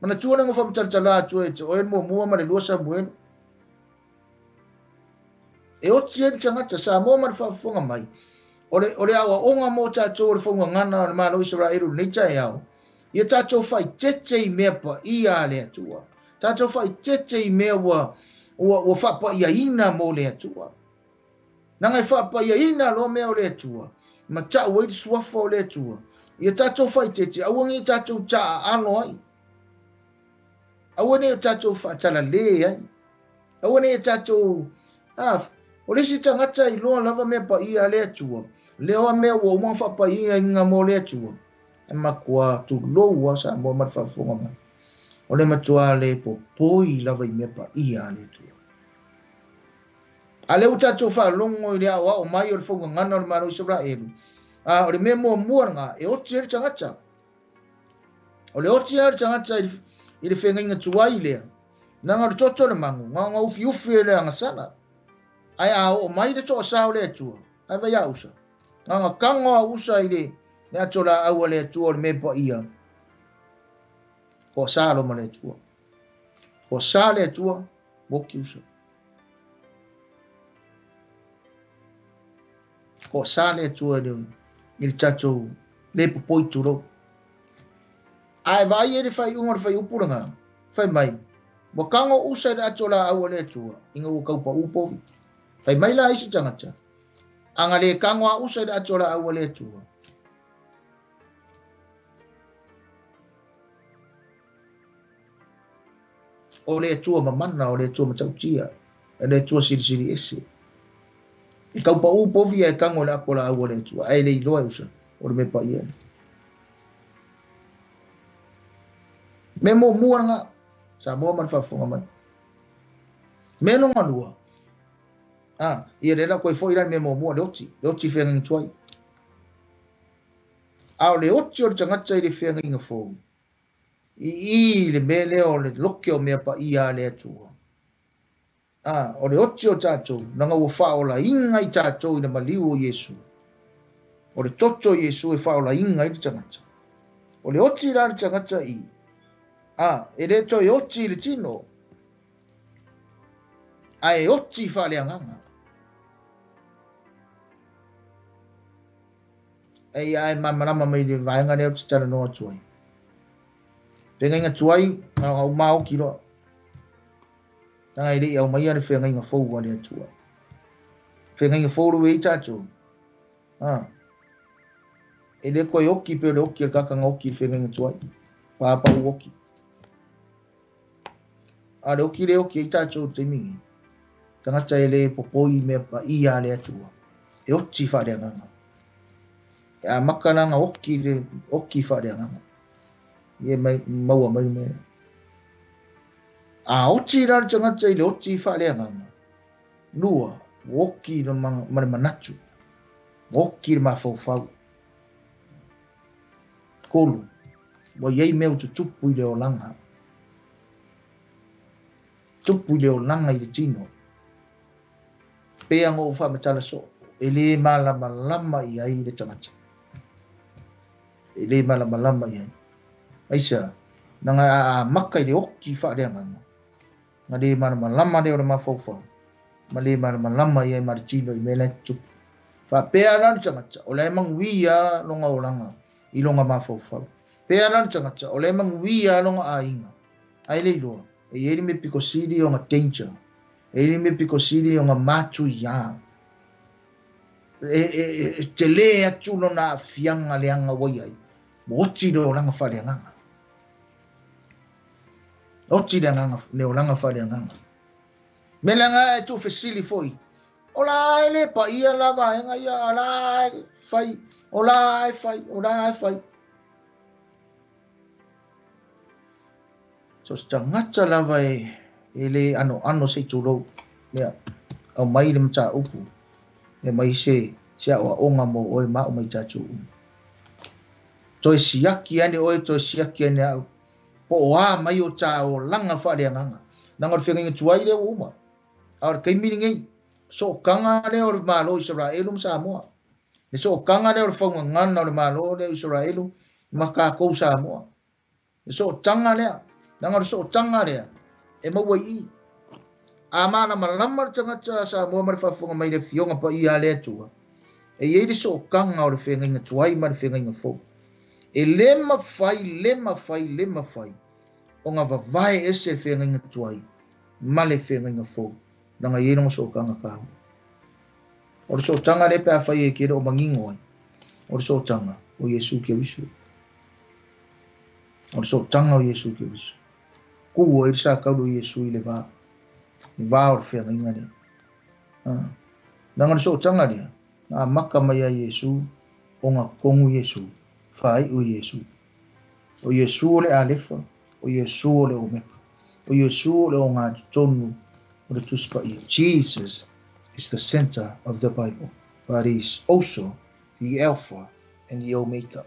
Manatua le na faamatalatala atu e te oe le muamua ma le lua Samuelu. E oti ai le tagata Samoa ma le faafofoga mai. O le, o le aoaoga mo tatou o le faugagana o le Malo o Isaraelu i lenei taeao, ia tatou faaeteete i mea paia a le Atua. Tatou faaeteete i mea ua, ua, ua faapaiaina mo le Atua. Leaga e faapaiaina loa mea o le Atua, ma tau ai le suafa o le Atua. Ia tatou faaeteete, aua ne i tatou taaalo ai. Aua ne i o tatou faatalale ai. Aua ne i tatou ah, o le isi tagata iloa lava mea paia a le Atua, lea mea ua uma ona faapaiaina mo le Atua, e matua tulou lava Samoa ma le faafofoga mai. O le matua le popoi lava i mea paia a le Atua. A lea ua tatou faalogo i le aoao mai o le faugagana o le Malo o Isaraelu, a o le mea muamua lena e oti ai le tagata. O le oti ai o le tagata i le feagaiga tuai lea, leaga o le toto o le mago, na ona ufiufi e le agasala. Ae a oo mai le toasā o le Atua, ae vai a usa. Na ona tago a usa i le, le ato laau a le Atua o le mea paia. Toasā loa ma le Atua. Toasā le Atua, moki usa. Toasā le Atua i le, i le tatou le popoi tulou. Ae vaai ai le faaiuga o le fuaiupu lena, fai mai, Ua tago usa i le ato laau a le Atua, ina ua tau pau povi. Fai mai la isi tagata, A na le tago a usa i le ato laau a le Atua, o le Atua mamana, o le Atua matautia, o le Atua silisili ese. E tau pau povi ae tago i le ato laau a le Atua, ae le iloa e usa, o le mea paia. Mea muamua lena, Samoa ma le faafofoga mai. Mea lona lua, ah, ia lea la koe foi la le mea muamua, le oti, le oti feagaiga tuai. A o le oti o le tagata i le feagaiga fou, i i le mea lea o le loke o mea paia a le Atua. Ā, o le oti o tatou, leaga ua faaolaina i tatou i le maliu o Iesu. O le toto o Iesu e faaolaina ai le tagata. O le oti la le tagata i, ā, e le toe oti i le tino, ae oti faaleagaga. Eia e malamalama mai le vaega lea ou te talanoa atu ai. Feagaiga tuai, na ona ou maoki loa. Leaga e le i aumaia le feagaiga fou a le Atua. Feagaiga fou lo e i tatou. Ah. E le koe oki pe o le oki a le tagata na oki i le feagaiga tuai. Pāpau oki. A le oki le oki ai tatou i le taimi nei. Tagata e le popoi i mea paia a le Atua. E oti faaleagaga. E amata la ona oki le oki faaleagaga. Ia mai maua mai le mea lea. A oti la le tagata i le oti faaleagaga, lua, ua oti ma le manatu, ua oti le mafaufau. Tolu, ua i ai mea ua tutupu i le olaga. Tupu i le olaga i le tino. Pei ona ou faamatala soo, e le malamalama i ai le tagata. E le malamalama i ai. Aisea? Leaga a amata i le oti faaleagaga, na le malamalama lea o le mafaufau, ma le malamalama i ai ma le tino i mea la e tutupu. Faapea la le tagata, o la e manuia lona olaga i lona mafaufau. Pea la le tagata, o la e manuia lona aiga, ae le iloa, e i ai le mea pito sili ona danger, e i ai le mea pito sili ona matuia. E, e, e tele atu lona aafiaga leaga ua i ai, ua oti le olaga faaleagaga. Oti le agaga, le olaga faaleagaga. Mea leaga e tuufesili foi, o la e le paia la vaega ia, a la e fai, o la e fai, o la e fai. So se tagata lava e, e le anoano se i tulou. Ia. Aumai le mataupu e aumai se se aoaoga mo oe ma au ma i tatou uma. Toe siaki ane oe, toe siaki ane au, po o a mai o ta olaga faaleagaga. Leaga o le feagaiga tuai lea ua uma. A o le taimi lenei, sootaga lea o le Malo o Isaraelu ma Samoa. Le sootaga lea o le faugagana o le Malo lea o Isaraelu ma tatou Samoa. Le sootaga lea, leaga o le sootaga lea e maua i i. A malamalama le tagata Samoa ma le faafofoga mai i le Afioga Paia a le Atua, e i ai le sootaga o le feagaiga tuai ma le feagaiga fou. E le mafai, le mafai, le mafai ona vavae ese le feagaiga tuai ma le feagaiga fou, leaga e i ai lona sootaga taua. O le sootaga lea pe afai e te le o manino ai, o le sootaga o Iesu Keriso. O le sootaga o Iesu Keriso. Ku ai le sa taulu o Iesu i le va, le va o le feagaiga lea. Ah. Leaga o le sootaga lea, na amata mai ia Iesu, ogatotonu Iesu, faaiu Iesu. O Iesu o le Alefa, o Iesu o le Omeka, o Iesu o le ogatotonu o le Tusi Paia. Jesus is the center of the Bible, but he is also the Alpha and the Omega.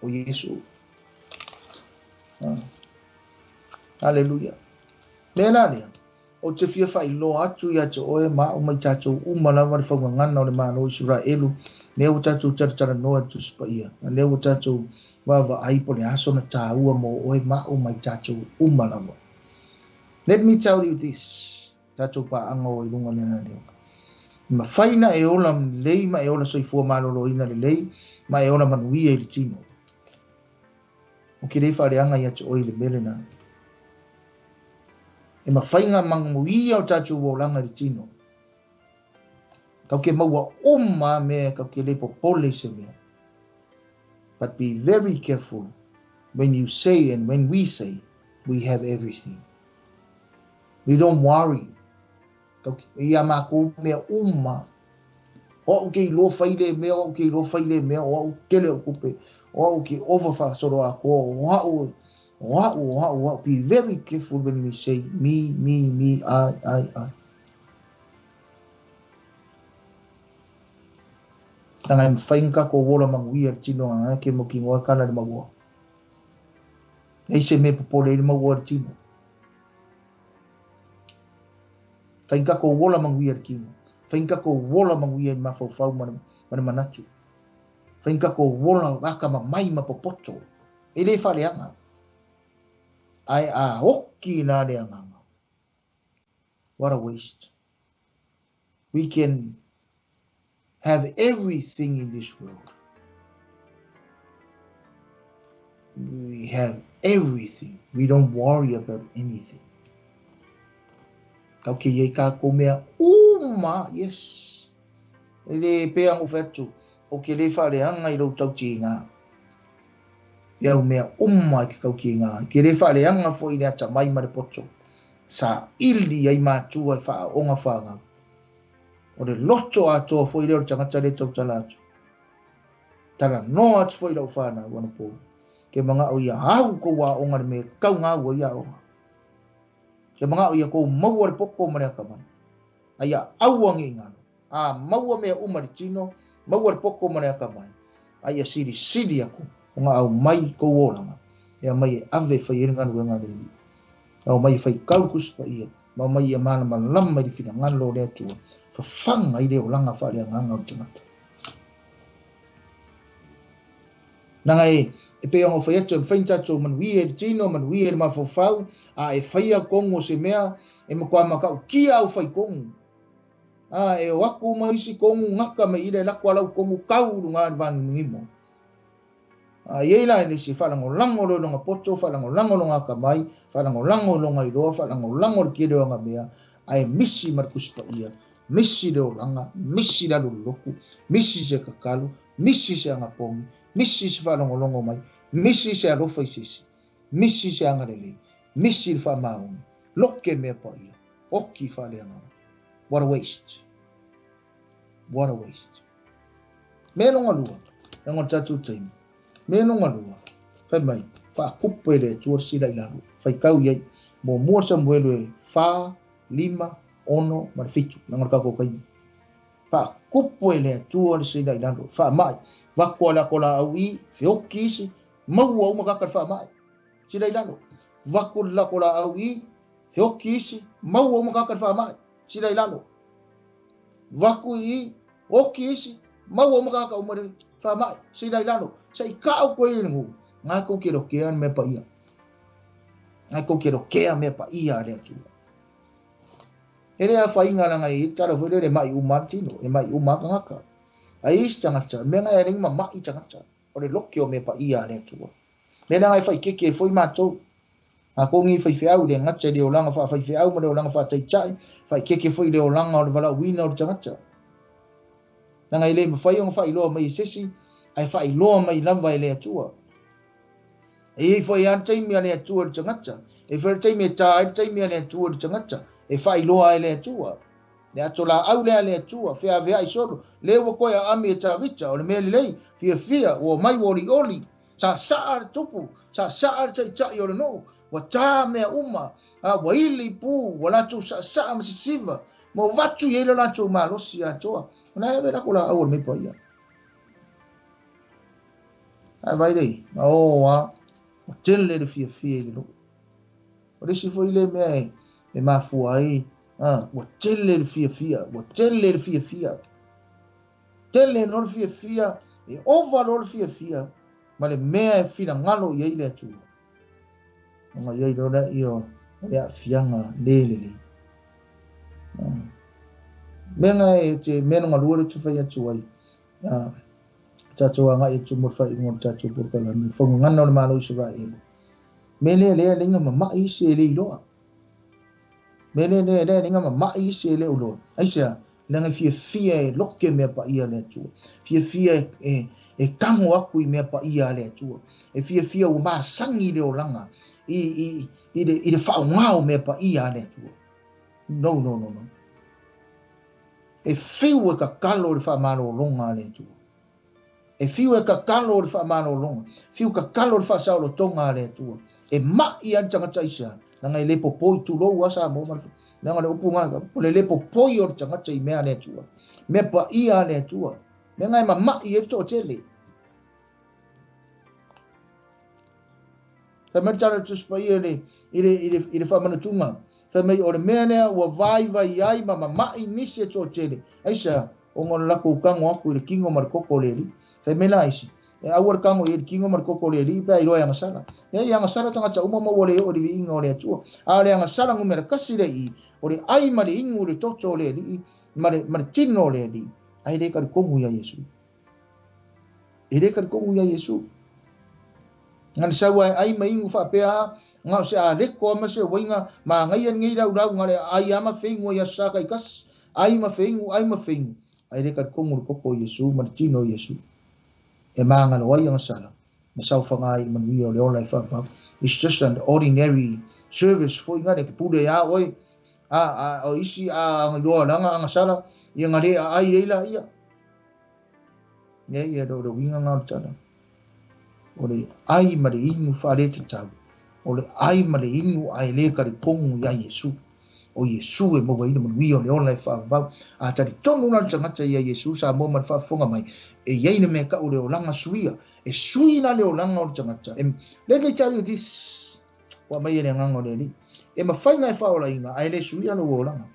O Iesu. Ah. Hallelujah. Mea la lea, Ou te fia faailoa atu ia te oe ma au ma i tatou uma lava le faugagana o le Malo o Isaraelu, lea ua tatou talatalanoa i le Tusi Paia, a lea ua tatou vaavaai po o le a sona taua mo oe ma au ma i tatou uma lava. Let me tell you this, tatou paaga o i luga o lena leo. E mafai na e ola lelei ma e ola soifua maloloina lelei ma e ola manuia i le tino. Ou te le faaleaga ia te oe i le mea lena. E mafai ngā manuia o tatou olaga i le tino. Kau ke maua uma mea, kau ke le popole i se mea. But be very careful when you say and when we say we have everything. We don't worry. I a mākou mea uma, o au ke iloa fai le mea, o au ke iloa fai le mea, o au tele o kupe, o au ke ova whaasolo atoa, o au, o au, o au, o au. Be very careful when we say me, me, me, I, I, I. Leaga e mawhai nga kako wola manuia le tino nga ke mo ki ngoa kana le maua. Nei se me popole i le maua le tino. Whai kako wola manuia le kino. Whai kako wola manuia i mafaufau ma le manatu. Whai kako wola aka ma mai ma popoto. E le whaleanga. Ai a oki nā le anganga. What a waste. We can have everything in this world. We have everything. We don't worry about anything. Kau ke iei kākou mea uma, yes. E le pea ngo whatu, o ke le whaleanga i lou tauti ngā. I au mea uma i ke kau ki ngā. Ke le whaleanga fo i le ata mai ma le poto. Sa ili ai mātua i whaaonga whāngau. O le loto atoa foi lea o le tagata lea e tautala atu. Talanoa atu foi i lau whanau anapo. Ke mangao ia au kou aoga le mea e kau ngā ua i aoga. Ke mangao ia kou maua le poko ma le akamai. A ia aua nge i ngalo. A maua mea uma le tino, maua le poko ma le akamai. A ia silisili aku o nga au mai kou olaga. E aumai e ave e fai ai le galuega a le Alii. E aumai e fai kau le Tusi Paia, ma aumai ia malamalama i le finagalo o le Atua, fafaga ai le olaga faaleagaga o le tagata. Leaga e, e pei ona ou fai atu, e mafai ona tatou manuia i le tino, manuia i le mafaufau, a e faia kogu o se mea, e matua matautia au fai kogu. A e o aku ma isi kogu gaka mai ila e lako a lau kogu kau i luga i le vāgimogimo. A i ai la e le isi e faalagolago loa i lona poto, faalagolago lona akamai, faalagolago i lona iloa, faalagolago i le tele o ana mea, ae misi ma le Tusi Paia, misi le olaga, misi le alu lolotu, misi se tatalo, misi se anapogi, misi se faalogologo mai, misi se alofa i se isi, misi se agalelei, misi le faamaoni, loke mea paia, oki faaleagaga. What a waste. What a waste. Mea longa lua, leaga o le tatou taimi. Mea longa lua, fai mai, faakupe le Atua le sila i lalo, faitau i ai. Muamua Samuelu e 4, 5, 67 leaga o le tatou taimi. Faakupu e le Atua le seila i lalo, faamai, vaku a le ato laau i, feoki isi, maua uma tagata i le faamai. Sila i lalo, vaku le lako laau i, feoki isi, maua uma tagata i le faamai. Sila i lalo, vaku i, oki isi, maua uma tagata uma i le faamai. Sila i lalo, se i kau koe i le nuu, nga kou ke lokea ni mea paia. Nga kou ke lokea mea paia a le Atua. E le afaina leaga e i ai le tala foi lele e mai uma lava le tino, e mai uma lava tagata. Ae i ai isi tagata, mea na e alai mamai tagata, o le loke o mea paia a le Atua. Mea leaga e faikeke ai foi matou. Matou nei faifeau, e le gata i le olaga faafaifeau ma le olaga faataitai, faikeke foi i le olaga o le valaauina o le tagata. Leaga e le mafai ona faailoa mai e se isi, ae faailoa mai lava e le Atua. E i ai foi lava le taimi a le Atua i le tagata, e i ai foi le taimi e ta ai le taimi a le Atua i le tagata, e faailoa ai e le Atua. Le ato laau lea a le Atua, feaveai solo, lea ua toe aami e Tavita, o le mea lelei, fiafia, ua omai ua olioli, sasaa le tupu, sasaa le taitai o le nuu, ua ta mea uma, a ua ili pu, ua latou saasaa ma sisiva, ma ua vatu i ai lo latou malosi atoa. O la e ave lako laau o le mea paia. Ae vai lei, o a, ua tele le fiafia i le nuu. O le isi foi lea mea e mafua ai, a, ua tele le fiafia, ua tele le fiafia. Tele loa le fiafia, e ova loa le fiafia ma le mea e finagalo i ai le Atua. Ona i ai loa lea o le aafiaga le lelei. Mea na e te mea lona lua lea ou te fai atu ai, tatou agai atu mo le faaiuga o le tatou polokalame, le faugagana o le Malo o Isaraelu. Mea lea lea leaga mamai isi e le iloa. Mea lea lea lea leaga mamai isi e le iloa. Aisea? Leaga e fiafia e loke mea paia a le Atua. Fiafia e, e, e kago aku i mea paia a le Atua. E fiafia ua masani le olaga i, i, i, le, i le faaaoga o mea paia a le Atua. No, no, no, no. E fiu e kakalo i le faamalologa a le Atua. E fiu e kakalo i le faamalologa, fiu kakalo i le faasaolotoga a le Atua. E ma'i lava le tagata aisea? Leaga e le popoi, tulou lava Samoa ma le leaga o le upu lena, o le le popoi o le tagata i mea a le Atua, mea paia a le Atua, mea na e mama'i ai le toatele. Fai mai le tala a le Tusi Paia i le, i le, i le, i le faamanatuga, fai mai o le mea lea ua vaivai ai ma mama'i nisi e toatele. Aisea? Ona o le latou tago atu i le tino ma le toto o le Alii. Fai mai la isi, E aua le tago i ai le tino ma le toto o le Alii pe a iloa e agasala. Leai, e agasala tagata uma ma ua le oo i le viiga o le Atua. A o le agasala numera tasi lea i i, o le ai ma le inu i le toto o le Alii ma le, ma le tino o le Alii, ae le talitonu iā Iesu. E le talitonu iā Iesu. Na le sau a e ai ma inu faapea a, na o se aleko a ma se uaiga, manaia lenei laulau na le ai a ma feinu ai aso sa taitasi, ai ma feinu, ai ma feinu, ae le talitonu i le toto o Iesu ma le tino o Iesu. E magalo ai ana sala, ma saofaga ai i le manuia o le ola e faavavau. It's just an ordinary service foi na le te pule iā oe, a, a, o isi a ana iloa lana ana sala, ia na le aai ai laia. Leai, e le o le uiga lena o le tala. O le ai ma le inu faaletatau, o le ai ma le inu ae le talitonu iā Iesu. O Iesu e maua ai le manuia o le ola e faavavau. A talitonu la le tagata iā Iesu, Samoa ma le faafofoga mai, e i ai le mea e tau o le olaga suia. E sui la le olaga o le tagata. E, let me tell you this, ua aumai e le Agaga o le Alii. E mafai ona e faaolaina ae le suia lou olaga.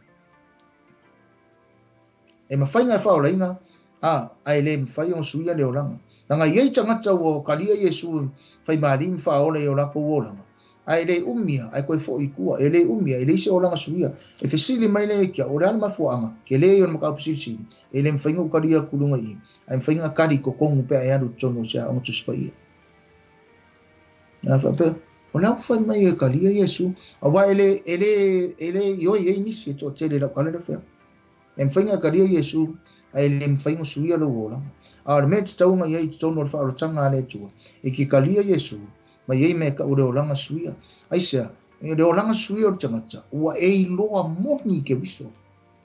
E mafai ona e faaolaina, a, ae le mafai ona suia le olaga. Leaga e i ai tagata ua kalia Iesu e faimalī ma faaola i o latou olaga, ae le umi a, ae toe foi i tua. E le umi a, e leai se olaga suia. E fesili mai lea ia te au, o le a le mafuaaga? Tele ia o le mataupu silisili, e le mafai ona ou kalia atu i luga i i, ae mafai ona kali i totonu pe a e alu i totonu o se aoga Tusi Paia. Na faapea, o le a ua fai mai e kalia Iesu, aua e le, e le, e le ioe ai nisi e toatele i lau tala lea fai atu. E mafai ona talia Iesu, ae le mafai ona suia lou olaga. A o le mea e tatau ona i ai i totonu o le faaolataga a le Atua, e ke talia Iesu, ma i ai mea e tau o le olaga suia. Aisea? E le olaga suia o le tagata, ua e iloa moni i Keriso.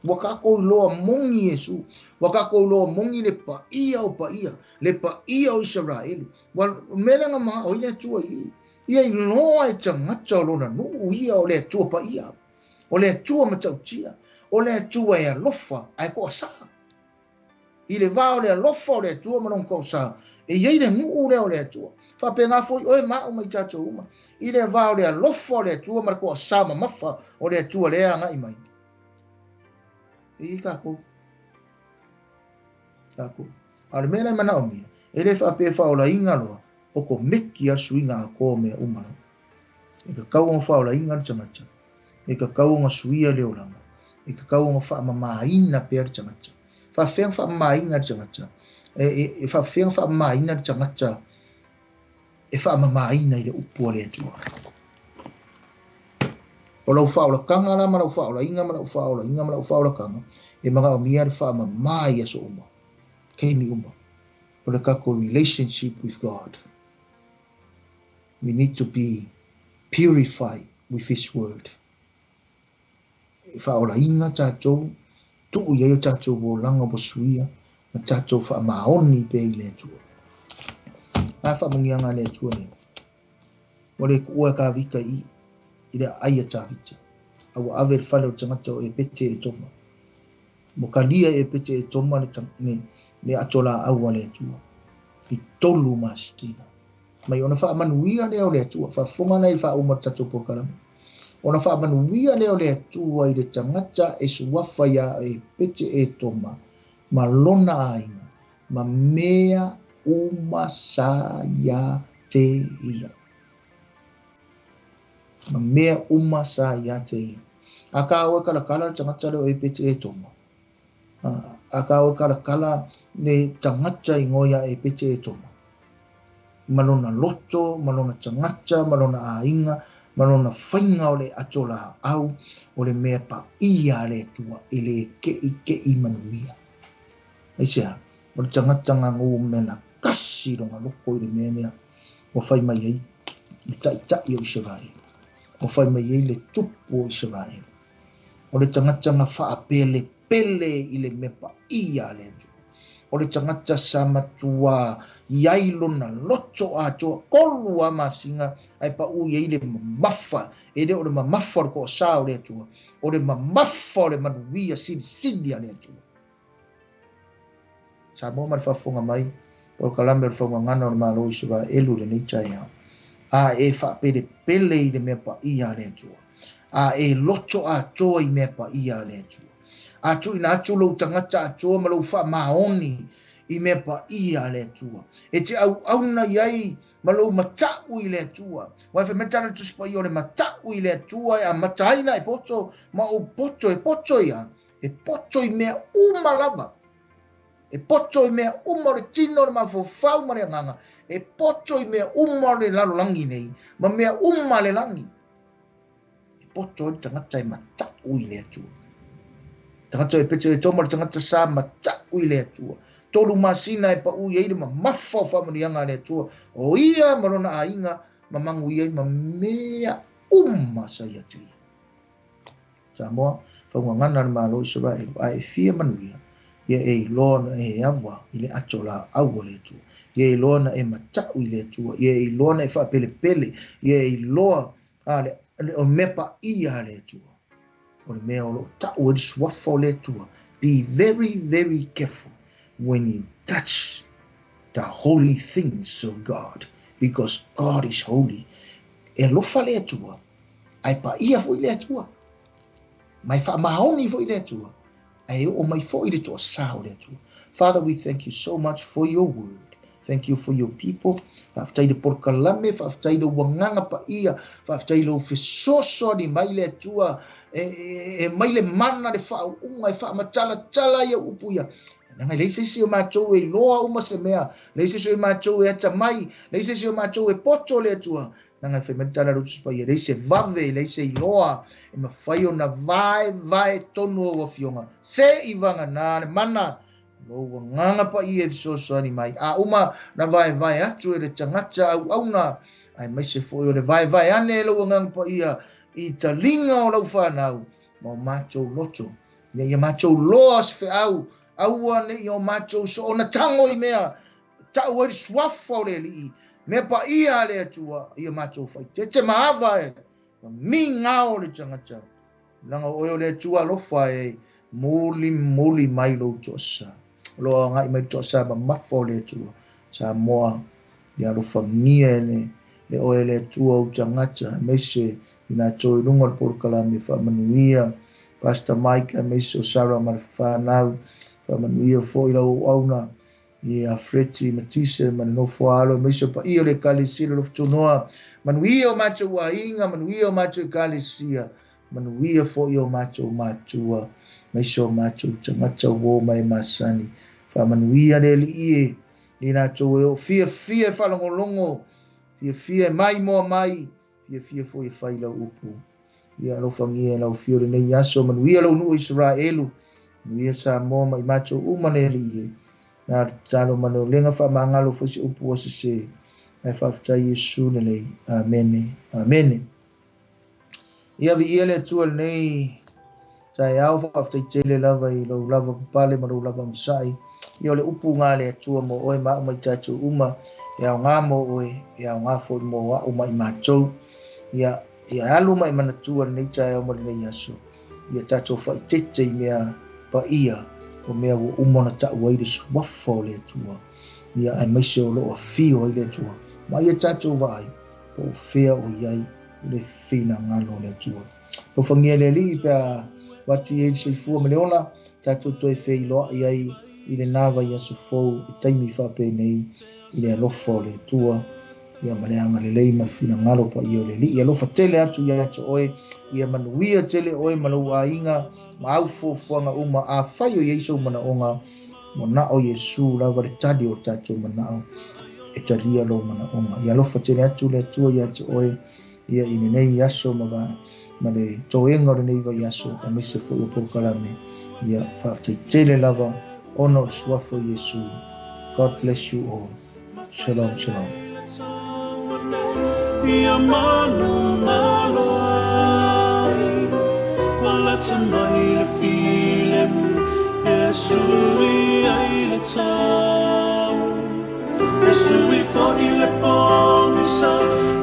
Ua tatou iloa moni Iesu. Ua tatou iloa moni le paia o paia, le paia o Isaraelu. Ua mea lea na manao ai le Atua i i. Ia iloa e tagata o lona nuu ia o le Atua paia. O le Atua matautia, o le Atua e alofa ae toasā. I le va o le alofa o le Atua ma lona toasā, e i ai le nuu lea o le Atua. Faapena foi oe ma a'u ma i tatou uma, i le va o le alofa o le Atua ma le toasā mamafa o le Atua lea e agai mai. E i ai tatou. Tatou. A o le mea la e manaomia, e le faapea e faaolaina loa, okomeki lava le suiga atoa o mea uma lava. E tatau ona faaolaina le tagata, e tatau ona suia le olaga, e tatau ona faamamaina pea le tagata. Faafefea ona faamamaina le tagata? E, e faafefea ona faamamaina le tagata e faamamaina i le upu a le Atua? O lau faaolataga la ma lau faaolaina ma lau faaolaina ma lau faaolataga, e manaomia le faamama i aso uma, taimi uma. O le tatou relationship with God. We need to be purified with His word. E faaolaina tatou, tuu i ai o tatou olaga ua suia, ma tatou faamaoni pea i le Atua. A faamanuiaga a le Atua nei. Ua le tuua e Tavita i i le aai a Tavita, a ua ave i le fale o le tagata o Epete e Toma. Ua talia e Epete e Toma le, le, le ato laau a le Atua i tolu masina. Mai ona faamanuia lea o le Atua, faafofoga la i le faauma o le tatou polokalame. Ona faamanuia lea o le Atua i le tagata e suafa iā Epete e Toma ma lona aiga ma mea uma sa ia te ia. Ma mea uma sa ia te ia. Akā oe kalakala le tagata lea o Epete Etoma. Akā oe kalakala le tagata igoa ia Epete Etoma. Ma lona loto, ma lona tagata, ma lona aiga, ma lona faiga o le ato laau, o le mea paia a le Atua e le keʻikeʻi manuia. Aisea? O le tagata gagūmena tasi lona loko i le mea lea ua fai mai ai le taitai o Isaraelu, ua fai mai ai le tupu o Isaraelu. O le tagata na faapelepele i le mea paia a le Atua. O le tagata sa matua i ai lona loto atoa, tolu lava masina ae paʻu i ai le mamafa, e le o le mamafa o le toasā o le Atua, o le mamafa o le manuia silisili a le Atua. Samoa ma le faafofoga mai, polokalame o le faugagana o le Malo o Isaraelu i lenei taeao. A e faapelepele i le mea paia a le Atua. A e loto atoa i mea paia a le Atua. A tuuina atu lou tagata atoa ma lou faamaoni i mea paia a le Atua. E te auauna i ai ma lou mataʻu i le Atua. Aua e fai mai le tala a le Tusi Paia o le mataʻu i le Atua e amata ai la e poto ma ou poto e poto ia E poto i mea uma lava. E poto i mea uma o le tino, le mafaufau ma le agaga. E poto i mea uma o le lalolagi nei, ma mea uma a le lagi. E poto ai le tagata e mataʻu i le Atua. Tagata e pete e toma le tagata sa mataʻu i le Atua. Tolu masina e paʻu i ai le mamafa o faamanuiaga a le Atua. O ia ma lona aiga ma manuia ai ma mea uma sa ia te ia. Samoa, faugagana le Malo o Isaraelu, a e fia manuia, ia e iloa ona e awa i le ato laau o le Atua, ia e iloa ona e mataʻu i le Atua, ia e iloa ona e faapelepele, ia e iloa a le, le o mea paia a le Atua. O le mea o lo o taʻu ai le suafa o le Atua. Be very, very careful when you touch the holy things of God, because God is holy. E alofa le Atua, Ae paia foi le Atua, ma e faamaoni foi le Atua, ae oo mai foi le toasā o le Atua. Father, we thank you so much for your word. Thank you for your people. Faafetai le polokalame, faafetai lou agaga paia, faafetai lou fesoasoani mai le Atua, e, e, e mai le mana le faauuga e faamatalatala ia upu ia. Leaga e leai se isi o matou e iloa uma se mea, leai se isi o matou e atamai, leai se isi o matou e poto le Atua. Leaga e fai mai le tala a le Tusi Paia, e leai se vave, e leai se iloa e mafai ona vaevae tonu au afioga, se i vagana le mana o lou agaga paia e fesoasoani mai. A uma na vaevae atu e le tagata auauna, aemaise foi o le vaevae ane e lou agaga paia i taliga o lau fanau ma o matou loto, ina ia matou loa se feau, aua ne i o matou soona tago i mea Tau ai le suafa o le Alii, mea paia a le Atua, ia matou faaeteete ma ava e, ma migao le tagata. Leaga o oe o le Atua alofa e mulimuli mai lou toasa. O lo o agai mai le toasa mamafa o le Atua. Samoa, ia alofagia e le e oe le Atua ou tagata, aemaise i latou i luga o le polokalame, faamanuia Pastor Mike, aemaise o Sarah ma le whanau, faamanuia foi lau auauna ia Freti Matise ma le nofo alo, aemaise o paia o le ekalesia le Alofa manuia o matou aiga, manuia o matou ekalesia, manuia foi o matou matua, aemaise o matou tagata uo ma e masani, faamanuia le Alii e i latou e o fiafia e faalogologo, fiafia e mai moa mai, fiafia foi e fai lau upu. Ia alofagia e lau afio lenei aso, manuia lou nuu Isaraelu, manuia Samoa ma i matou uma le Alii e. Na le tatalo ma le olega faamagalo foi se upu ua sese. Ae faafetai Iesu lelei. Amene. Amene. Ia viia le Atua lenei taeao, faafetai tele lava i lou lava papale ma lou lava onosai. Ia o le upu ngā le Atua mo oe ma au ma i tatou uma, e aoga mo oe, e aoga foi mo au ma i matou. Ia, ia alu ma e manatua lenei taeao ma lenei aso. Ia tatou faaeteete i mea paia, o mea ua uma ona tau ai le suafa o le Atua. Ia aemaise o loo afio ai le Atua. Ma ia tatou vaai, po o fea o i ai le finagalo o le Atua. Alofagia le Alii pe a avatu i ai le soifua ma le ola, tatou toe feiloai ai i lena vaiaso fou i taimi faapenei i le alofa o le Atua. Ia ma le agalelei ma le finagalo paia o le Alii. Alofa tele atu ia te oe, ia manuia tele oe ma lou aiga, ma au fuafuaga uma, afai o i ai sou manaoga, manao Iesu lava le tali o le tatou manao, e talia lou manaoga. Ia alofa tele atu le Atua ia te oe, ia i lenei aso ma, va, ma le toega o lenei vaiaso, aemaise foi o polokalame. Ia faafetai tele lava ona o le suafa o Iesu. God bless you all. Shalom, shalom. Ia manu malo ai Ua mai le filemu E sui ai le tau E sui foi le pogisa.